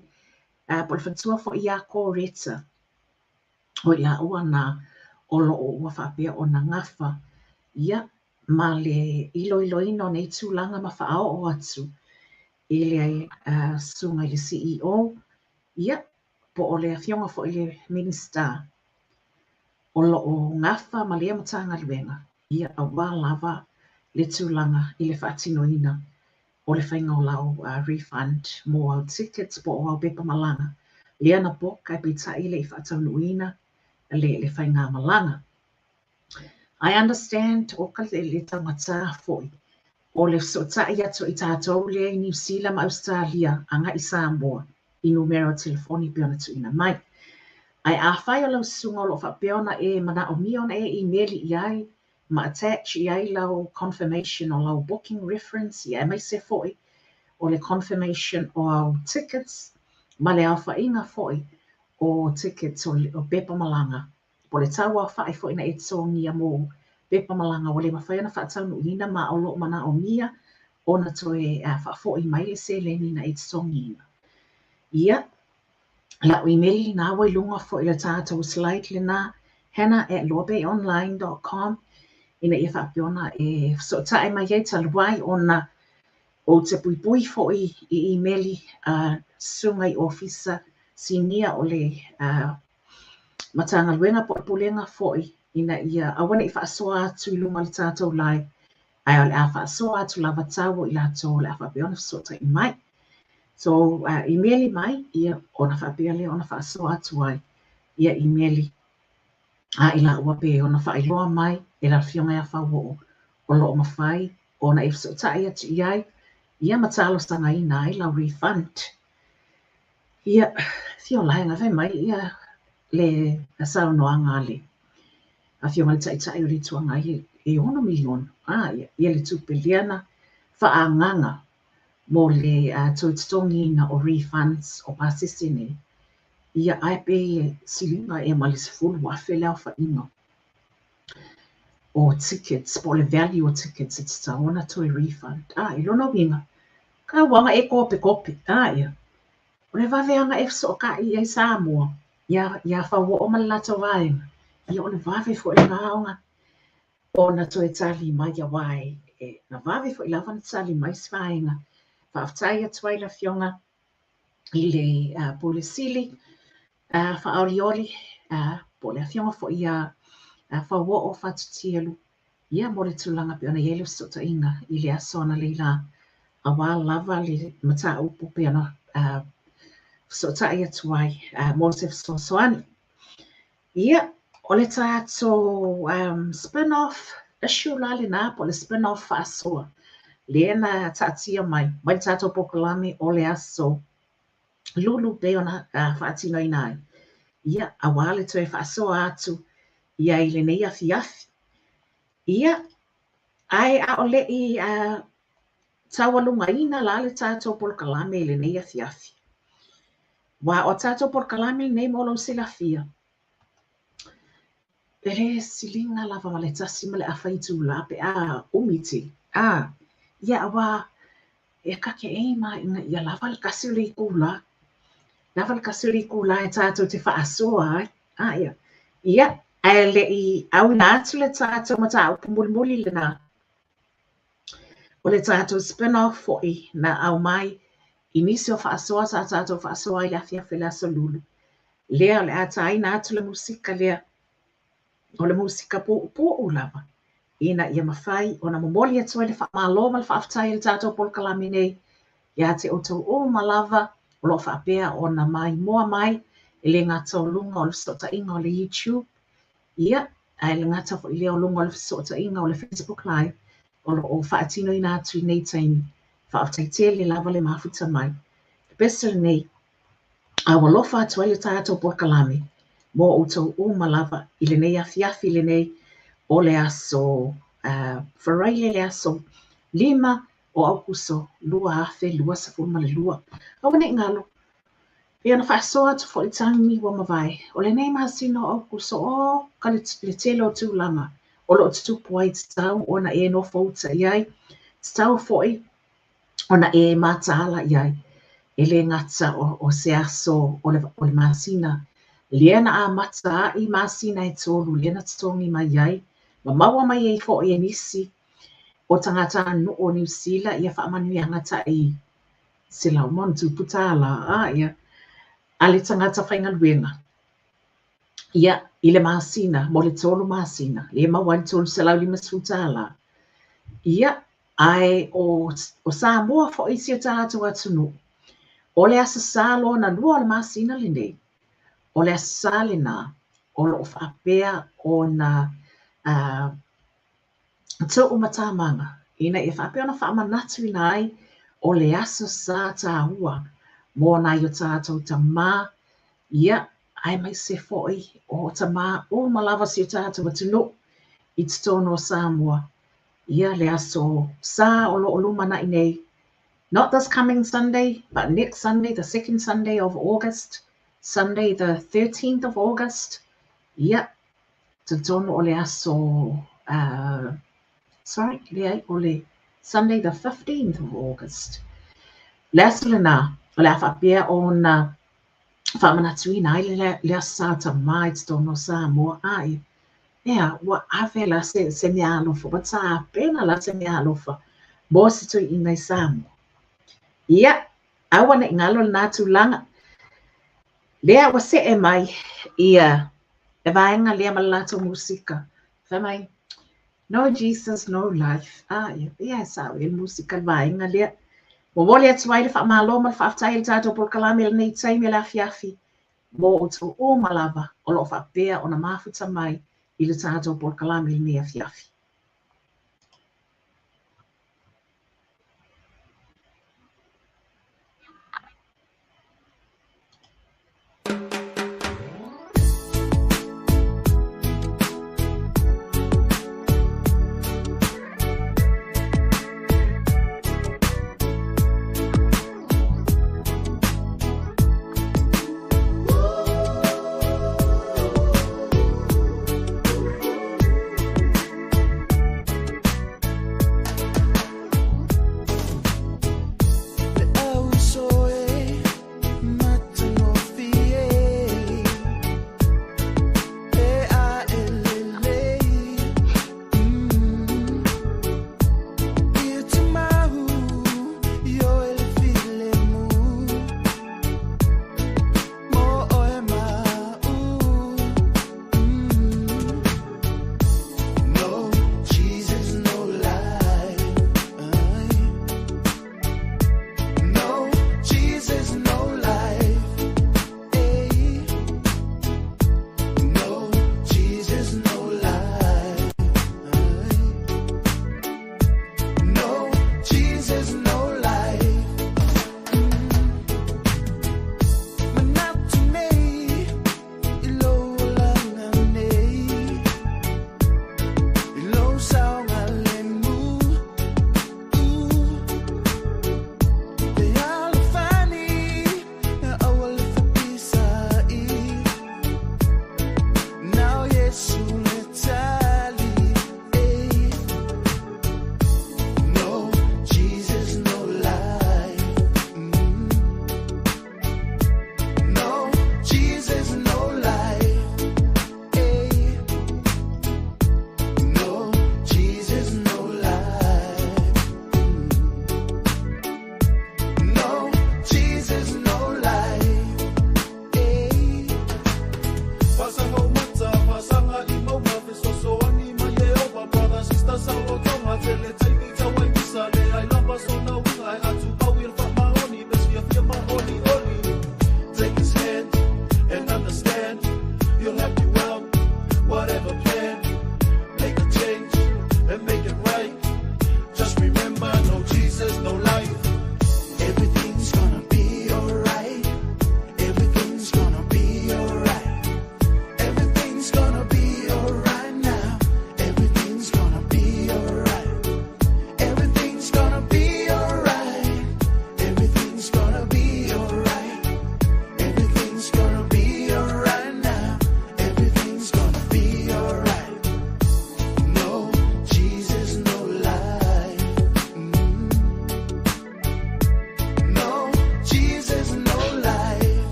po o le faletua foi ia Coretta, o i laua na o lo o ua faapea ona gafa, ia, ma le iloiloina o nei tulaga ma faaoo atu i le susuga i le CEO, ia, po o le afioga foi i le Minisita o lo o gafa ma lea Matagaluega, ia, aua lava le tulaga i le faatinoina o le faiga o lau refund mo au tickets po o au pepa malaga lea na book ae peitai e le i faataunuuina le faigamalaga. I understand oka le taugata foi o le fesootai atu i tatou lea i Niu Sila ma Ausetalia agai i Samoa i numera o telefoni pei ona tuuina mai. Ae afai o lau susuga o lo o faapea ona e manaomia ona e imeli i ai ma attach i ai lau confirmation o lau booking reference ia aemaise foi o le confirmation o au tickets ma le aofaiga foi o tickets o pepa malaga po o le tau aofai foi na e totogia mo pepa malaga ua le mafai ona faataunuuina ma o lo o manaomia ona toe faafoi mai le seleni na e totogiina. Ia, lau imeli lena ua i luga foi o le tatou slide lena, hannah@luabayonline.com ina ia faapea ona e fesootai mai ai talu ai ona ou te puipui foi i imeli a susuga i ofisa sinia o le Matagaluega po o le Pulega foi ina ia aua ne i faasoa atu i luga o le tatou live, ae o le a faasoa atu lava tau o i latou o le a faapea ona fesootai mai. So, imeli mai, ia, ona faapea lea ona faasoa atu ai ia imeli a i laua pe ona faailoa mai e le Afioga ia Fauoo o lo o mafai ona e fesootai atu i ai ia ma talosagaina ai lau refund. Ia, fia ola e fai mai ia le saunoaga a le Afioga i le Taitai o le Itu Agai e 6 miliona ia, ia le tupe lea na faaagaga mo le toe totogiina o refunds o pasese nei. Ia, ae pe siliga ea ma le 10,000 le aofaiga o tickets po o le value o tickets e tatau ona toe refund. I lona uiga, tau aga e kopekope, ia. O le vave aga e fesootai i ai Samoa iā iā Fauoo ma le latou vaega, ia o le vave foi lena ona ona toe tali mai aua e na vave foi lava ona tali mai se vaega. Faafetai atu ai le Afioga i le Pule Sili Faaolioli po o le Afioga foi ia Fauoo Fatutialu ia mo le tulaga pei ona i ai le fesootaiga i le aso analeila aua lava le mataupu pei ona fesootai atu ai mo se fesoasoani. Ia, o le tatou spin-off issue la lena po o le spin-off faasoa lea na taatia mai mai le tatou polokalame o le aso Lulu pei ona faatinoina ai. Ia, aua le toe faasoa atu i ai i lenei afiafi. Ia, ae a o le i taualugaina la le tatou polokalame i lenei afiafi. Aua o tatou polokalame lenei mo lou silafia, e le siliga lava ma le 1.5 itula pe a umi tele. Ia aua e kake aim a ina ia lava le 1 o le itula. Lava le 1 o le itula e tatou te faasoa ai. Ia. Ia, ae le i auina atu le tatou mataupu mulimuli lena, o le tatou spin-off foi na aumai i nisi o faasoa sa tatou faasoa ai le afiafi o le aso Lulu. Lea o le a taina atu le musika lea, o le musika puupuu lava, ina ia mafai ona momoli atu ai le faamalo ma le faafetai i le tatou polokalame nei iā te outou uma lava o lo o faapea ona maimoa mai E le gata o luga o le fesootaiga o le YouTube, ia, ae le gata foi lea o luga o le fesootaiga o le Facebook Live o lo o faatinoina atu i nei taimi. Faafetai tele lava le mafuta mai. Le pese lenei, a ua alofa atu ai le tatou polokalame mo outou uma lava i lenei afiafi lenei o le aso Faraile le aso 5 o Aokuso 2022. Aua ne i galo, pei ona faasoa atu foi i le taimi ua mavae, o lenei masina o Aokuso, o ka le tele o tulaga o lo o tutupu ai, tatau ona e nofouta i ai, tatau foi ona e mataala i ai. E le gata o se aso o le masina, lea na amata ai masina e 3 lea na totogi mai ai, ma maua mai ai foi e nisi o tagatanuu o Niu Sila ia faamanuiaga tai $100 +, ia, a le tagata faigaluega. Ia, i le masina, mo le 3 masina, lea maua ai le $350. Ia, ae o Samoa foi si o tatou atunuu, o le Aso Sa lona 2 o le masina lenei, o le Aso Sa lena, o lo o faapea ona tuumatamaga, ina ia faapea ona faamanatuina ai o le Aso Sa tāua mo nai o tatou tamā, ia, aemaise foi o tamā uma lava si o tatou atunuu i totonu o Samoa. Ia, le Aso Sa o lo o lumanai nei, not this coming Sunday, but next Sunday, the second Sunday of August, Sunday the 13th of August. Ia, talitonu o le aso, sorry, leai, o le Sunday the 15th of August. Le aso lena, o le a faapea ona faamanatuina ai le Aso Sa tamā i totonu o Samoa. Ai, ea, ua ave la se mea alofa, ua tapena la se mea alofa mo se tuiina i Samoa. Ia, aua ne i galo lena tulaga. Lea ua see mai ia le vaega lea ma le latou musika. Fai mai, No Jesus, no life. Ah, ia, ia e sao i le musika le vaega lea. Momoli atu ai le faamalo ma le faafetai i le tatou polokalame i lenei taimi o le afiafi mo outou uma lava o lo o faapea ona mafuta mai i le tatou polokalame i lenei afiafi.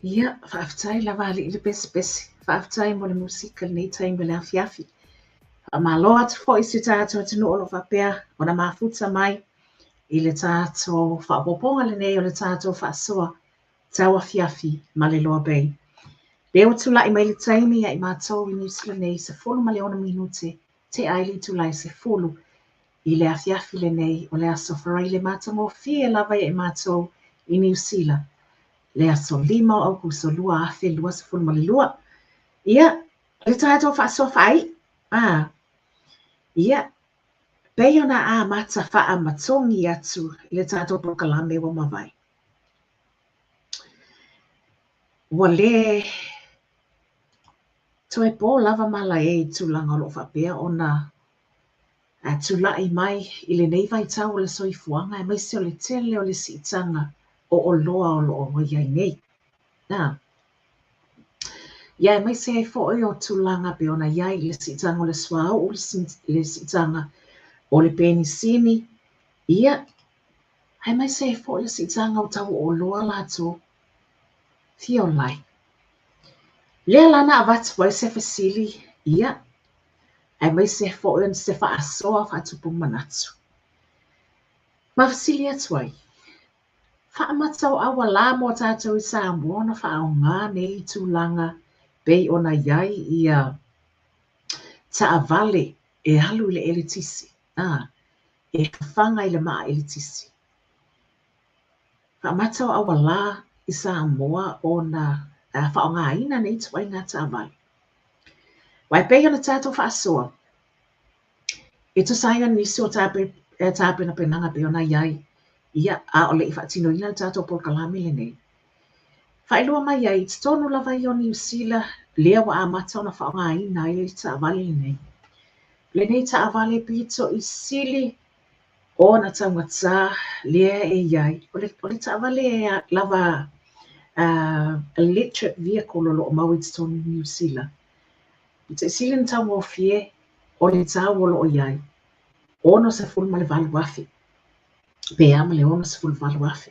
Ia, faafetai lava alii le pesepese. Faafetai mo le musika i lenei taimi o le afiafi. Faamalo atu foi i si o tatou atunuu o lo o faapea ona mafuta mai i le tatou faaopoopoga lenei o le tatou faasoa tauafiafi ma le Loa Bay. Lea ua tulai mai le taimi ia i matou i Niu Sila nei, 16 minute tea ai le itula e 10 i le afiafi lenei o le aso Faraile matagofie lava ia i matou i Niu Sila le aso 5 o Aukuso 2022. Ia, le tatou faasoa faaiu, a, ia, pei ona amata faamatogi atu i le tatou polokalame ua mavae. Ua le toe po lava malae i tulaga o lo o faapea ona tulai mai i lenei vaitau o le soifuaga aemaise o le tele o le siitaga o oloa o lo o i ai nei. A. Ia aemaise ai foi o tulaga pei ona i ai i le siitaga o le suauu, le siitaga o le penisini, ia, aemaise ai foi le siitaga o tau o oloa latou fia ola ai. Lea la na avatu ai se fesili, ia, aemaise foi o se faasoa faatupu manatu. Ma fesili atu ai, Faamata o aualā mo tatou i Samoa ona faaaoga nei tulaga pei ona i ai ia taavale e alu i le eletise, a, e fafaga i le maa eletise. Faamata o aualā i Samoa ona faaaogaina nei ituaiga taavale. Aua e pei ona tatou faasoa, E tusa ai o nisi o tapenapenaga pei ona i ai, ia, a o le i faatinoina le tatou polokalame lenei. Faailoa mai ai, i totonu lava ia o Niu Sila, lea ua amata ona faaaogaina ai le taavale lenei. Lenei taavale pito i sili ona taugata lea e i ai, o le taavale lava electric vehicle o lo o maua i totonu o Niu Sila. Pito i sili ona taugofie o le tau o lo o i ai, $68,000 pe a ma le $68,000.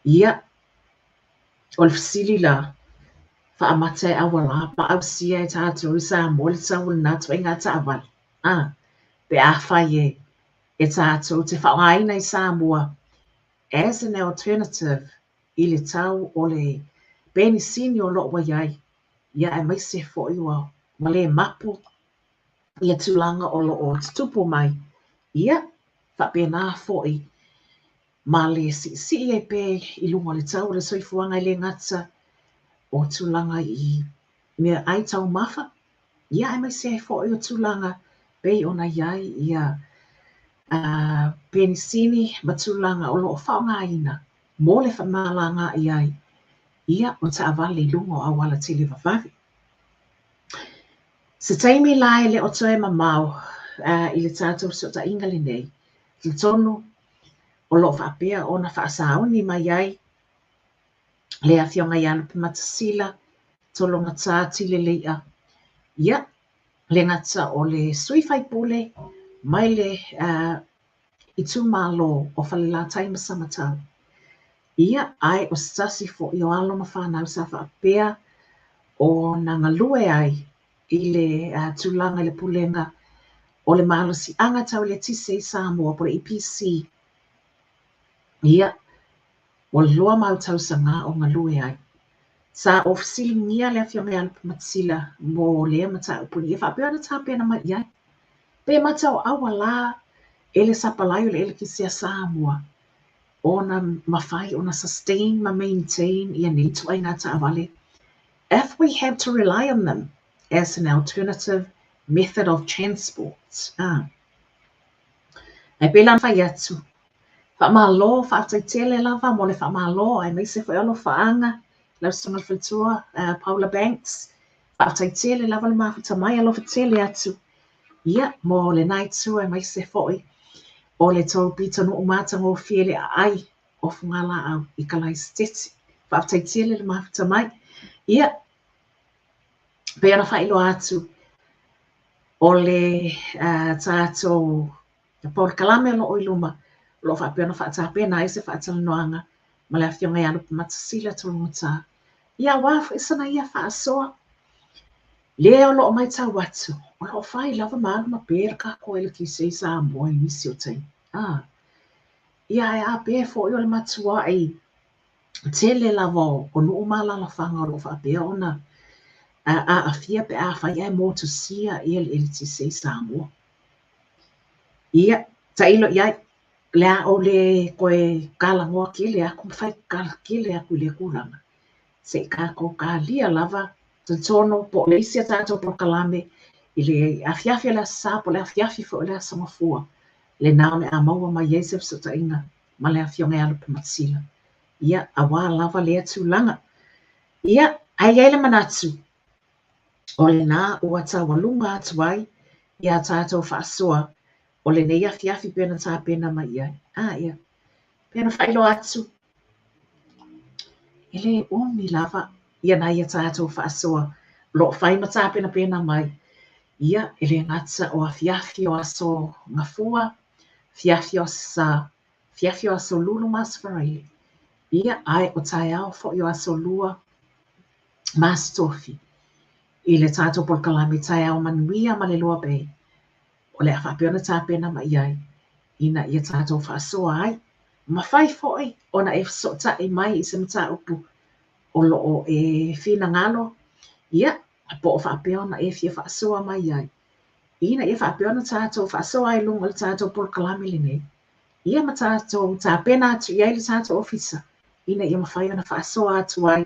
Ia, o le fesili la, faamata e aualā pa ausia e tatou i Samoa le tau o lena ituaiga taavale, a, pe afai e e tatou te faaaogaina i Samoa as an alternative i le tau o le penisini o lo o ua i ai, ia aemaise foi ua le mapu ia tulaga o lo o tutupu mai, ia faapena foi ma le siisii ai pea i luga o le tau o le soifuaga e le gata o tulaga i meaai taumafa, ia aemaise ai foi o tulaga pei ona i ai ia penisini ma tulaga o lo o faaaogaina mo le femalagaai ai ia o taavale i luga o auala televavave. Se taimi la e le o toe mamao i le tatou fesootaiga lenei, talitonu o lo o faapea ona faasauni mai ai le Afioga ia Lupematasila Tologata Tile Lei'a, ia, le gata o le sui faipule mai le itumalo o Falelatai ma Samatau. Ia, ae o se tasi foi o alo ma fanau sa faapea ona galue ai i le tulaga i le Pulega o le Malosiaga Tau Eletise i Samoa po o le EPC. Ia, ua loa mau tausaga o galue ai. Sa ou fesiligia le Afioga ia Lupematasila mo lea mataupu ia faapea ona tapena mai i ai. Pe mata o aualā e le sapalai o le eletise a Samoa ona mafai ona sustain ma maintain ia nei ituaiga taavale if we have to rely on them as an alternative method of transport. Ah. Ae pei la ona fai atu, faamalo, faafetai tele lava mo le faamalo aemaise foi o alofaaga lau Susuga i le Faletua Paula Banks. Faafetai tele lava le mafuta mai, alofa tele atu ia mo lena itu aemaise foi o le tou pitonuu matagofie le aai o Fugalaau i Kalaesetete. Faafetai tele le mafuta mai. Ia, pei ona faailoa atu, o le tatou polokalame o lo o i luma, o lo o faapea ona faatapena ai se faatalanoaga ma le Afioga ia Lupematasila Tologata. Ia aua foi sana ia faasoa. Lea o lo o matau atu, o lo o fai lava ma alu pea le tatou eletise i Samoa i nisi o taimi. Ia ae a pea foi o le matuai tele lava o nuu ma alaalafaga o lo o faapea ona aafia pe afai ae motusia le eletise i Samoa. Ia, tailo i ai, o le a ou le toe talanoa tele atu ma fai tala tele atu i lea tulaga, se i tatou talia lava, talitonu po o le isi a tatou polokalame i le afiafi o le Aso Sa po o le afiafi foi o le Aso Gafua, lena o le a maua mai ai se fesootaiga ma le Afioga ia Lupematasila, ia, aua lava lea tulaga. Ia, ae i ai le manatu, o lena ua taualuga atu ai ia tatou faasoa o lenei afiafi pei ona tapena mai i ai. Ia, pei ona faailoa atu, e le umi lava ia nai a tatou faasoa o lo o fai ma tapenapena mai. Ia, e le gata o afiafi o Aso Gafua, afiafi o Aso Sa, afiafi o Aso Lulu ma Aso Faraile. Ia, ae o taeao foi o Aso Lua ma Aso Tofi i le tatou polokalame Taeao Manuia ma le Loa Bay o le a faapea ona tapena mai ai ina ia tatou faasoa ai. Mafai foi ona e fesootai mai i se mataupu o lo o e finagalo, ia, po o faapea ona e fia faasoa mai ai, ina ia faapea ona tatou faasoa ai i luga o le tatou polokalame lenei, ia ma tatou tapena atu i ai le tatou ofisa ina ia mafai ona faasoa atu ai,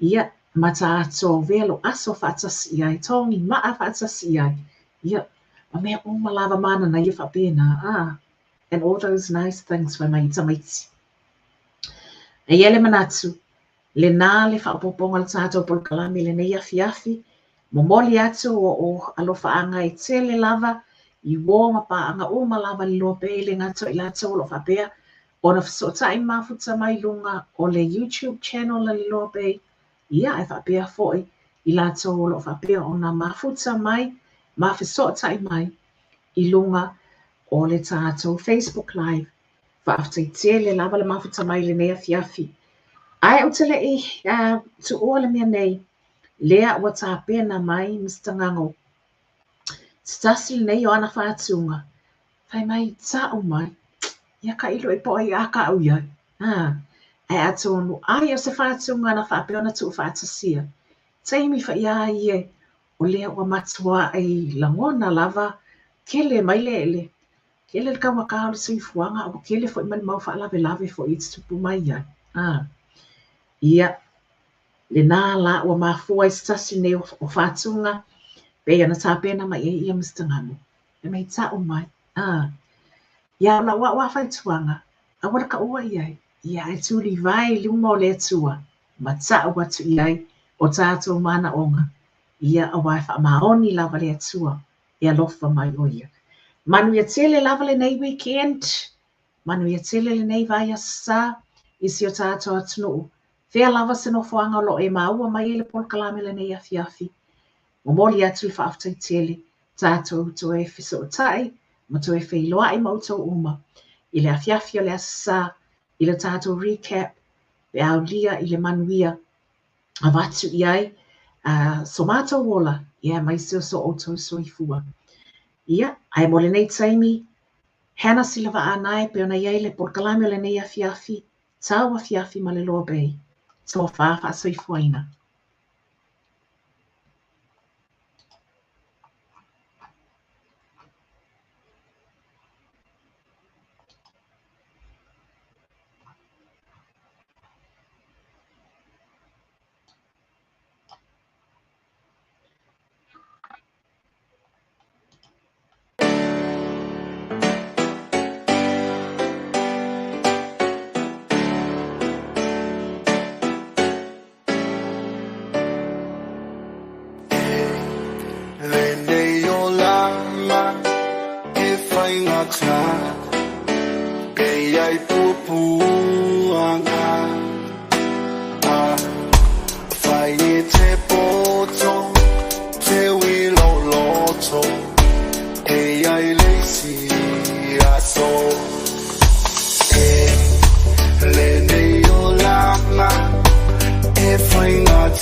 ia, ma tatou velo aso faatasi i ai, togi maa faatasi i ai, ia, ma mea uma lava mananaia faapena, and all those nice things fai mai i tamaiti. E i ai le manatu, lena le faaopoopoga o le tatou polokalame i lenei afiafi, momoli atu o o alofaaga e tele lava i uō ma paaga uma lava i le Loa Bay, e le gata o i latou o lo o faapea ona fesootai ma mafuta mai luga o le YouTube channel a le Loa Bay, ia ae faapea foi i latou o lo o faapea ona mafuta mai ma fesootai mai i luga o le tatou Facebook Live. Faafetai tele lava le mafuta mai i lenei afiafi. Ae ou te le i tuua le mea nei, lea ua tapena mai Mister Gago. Se tasi lenei o ana faatuga, fai mai, Ta'u mai, ia tailo i po o ai a ta'u i ai. Ae atonu ai o se faatuga na faapea ona tuufaatasia. Taimi faia ia o lea ua matuai lagona lava tele mai le le Tele le taugata o le soifuaga a ua tele foi ma le mau faalavelave foi e tutupu mai ai. Ia, lena la ua mafua ai se tasi lenei o fatuga pei ona tapena mai ai ia Mister Gago. Fai mai, Ta'u mai. Ia, o la'u a'u a faituaga, aua le ta'ua i ai. Ia, ae tulivae i luma o le Atua ma ta'u atu i ai o tatou manaoga. Ia, auā e faamaoni lava le Atua e alofa mai ʻo ia. Manuia tele lava lenei weekend, manuia tele lenei vaiaso sa i si o tatou atunuu. Fea lava se nofoaga o lo o e maua mai ai le polokalame lenei afiafi. Momoli atu le faafetai tele, tatou toe fesootai ma toe feiloai ma outou uma i le afiafi o le Aso Sa i le tatou recap pe aulia i le manuia avatu i ai so matou ola, ia aemaise o so outou soifua. Ia, ae mo lenei taimi, Hannah Silavaanae pei ona i ai le polokalame o lenei afiafi, tau afiafi ma le Loa Bay, tofa faasoifuaina. Lenei olaga e faigata pe i ai puapuaga a fai e te poto te uila o loto e i ai le isi aso e lenei olaga e faigata.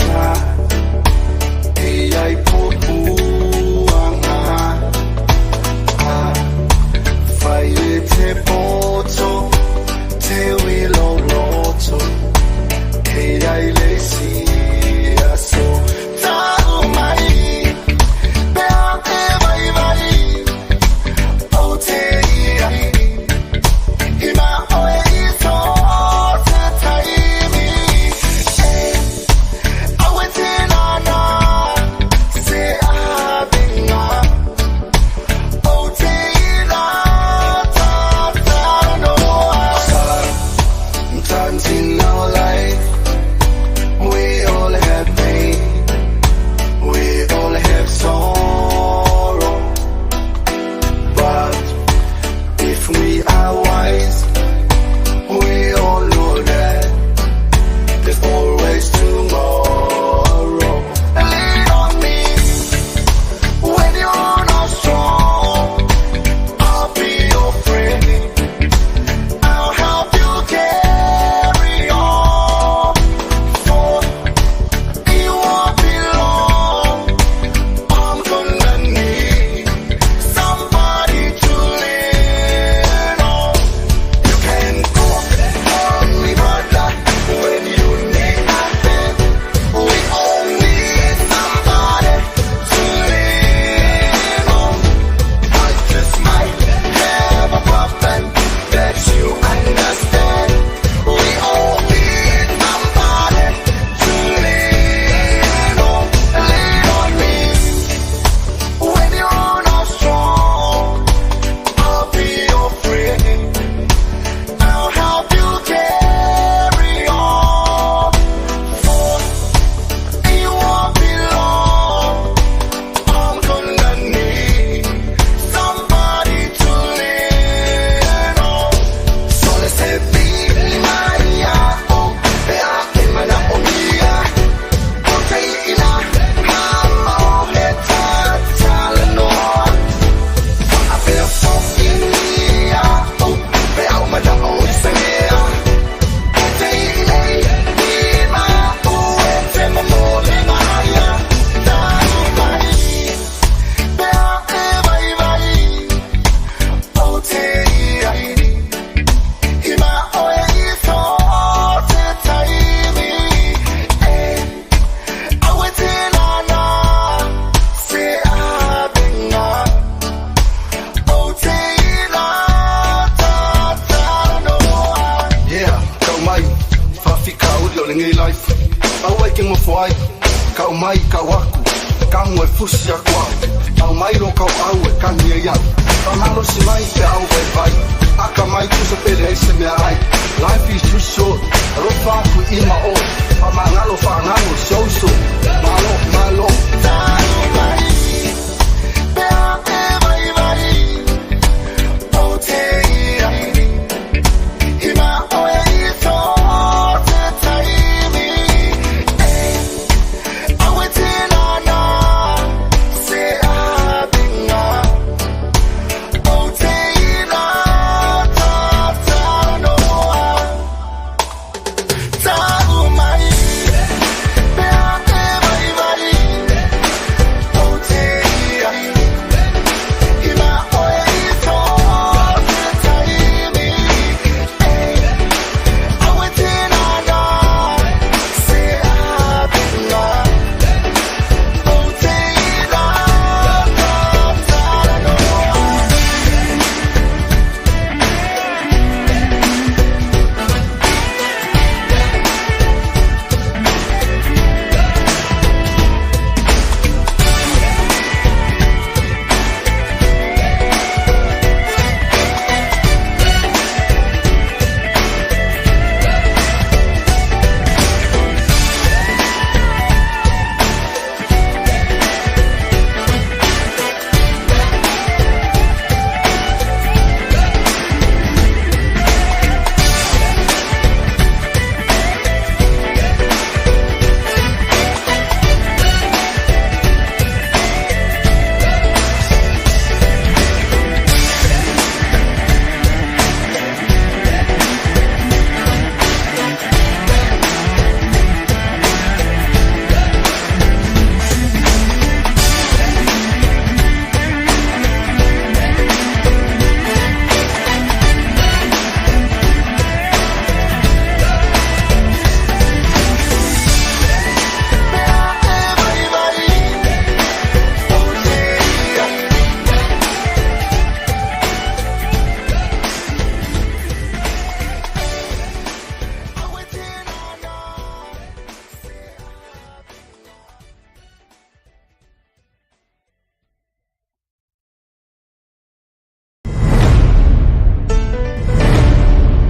Fanua e te nofo ai, kau mai kau aku, tago e fusi aku au. Au mai lo kauau e kani ai au. Faamalosi mai peau vaivai, akamai tusa pe leai se meaai. Life is too short, alofa aku i ma oe, faamagalo faagalo.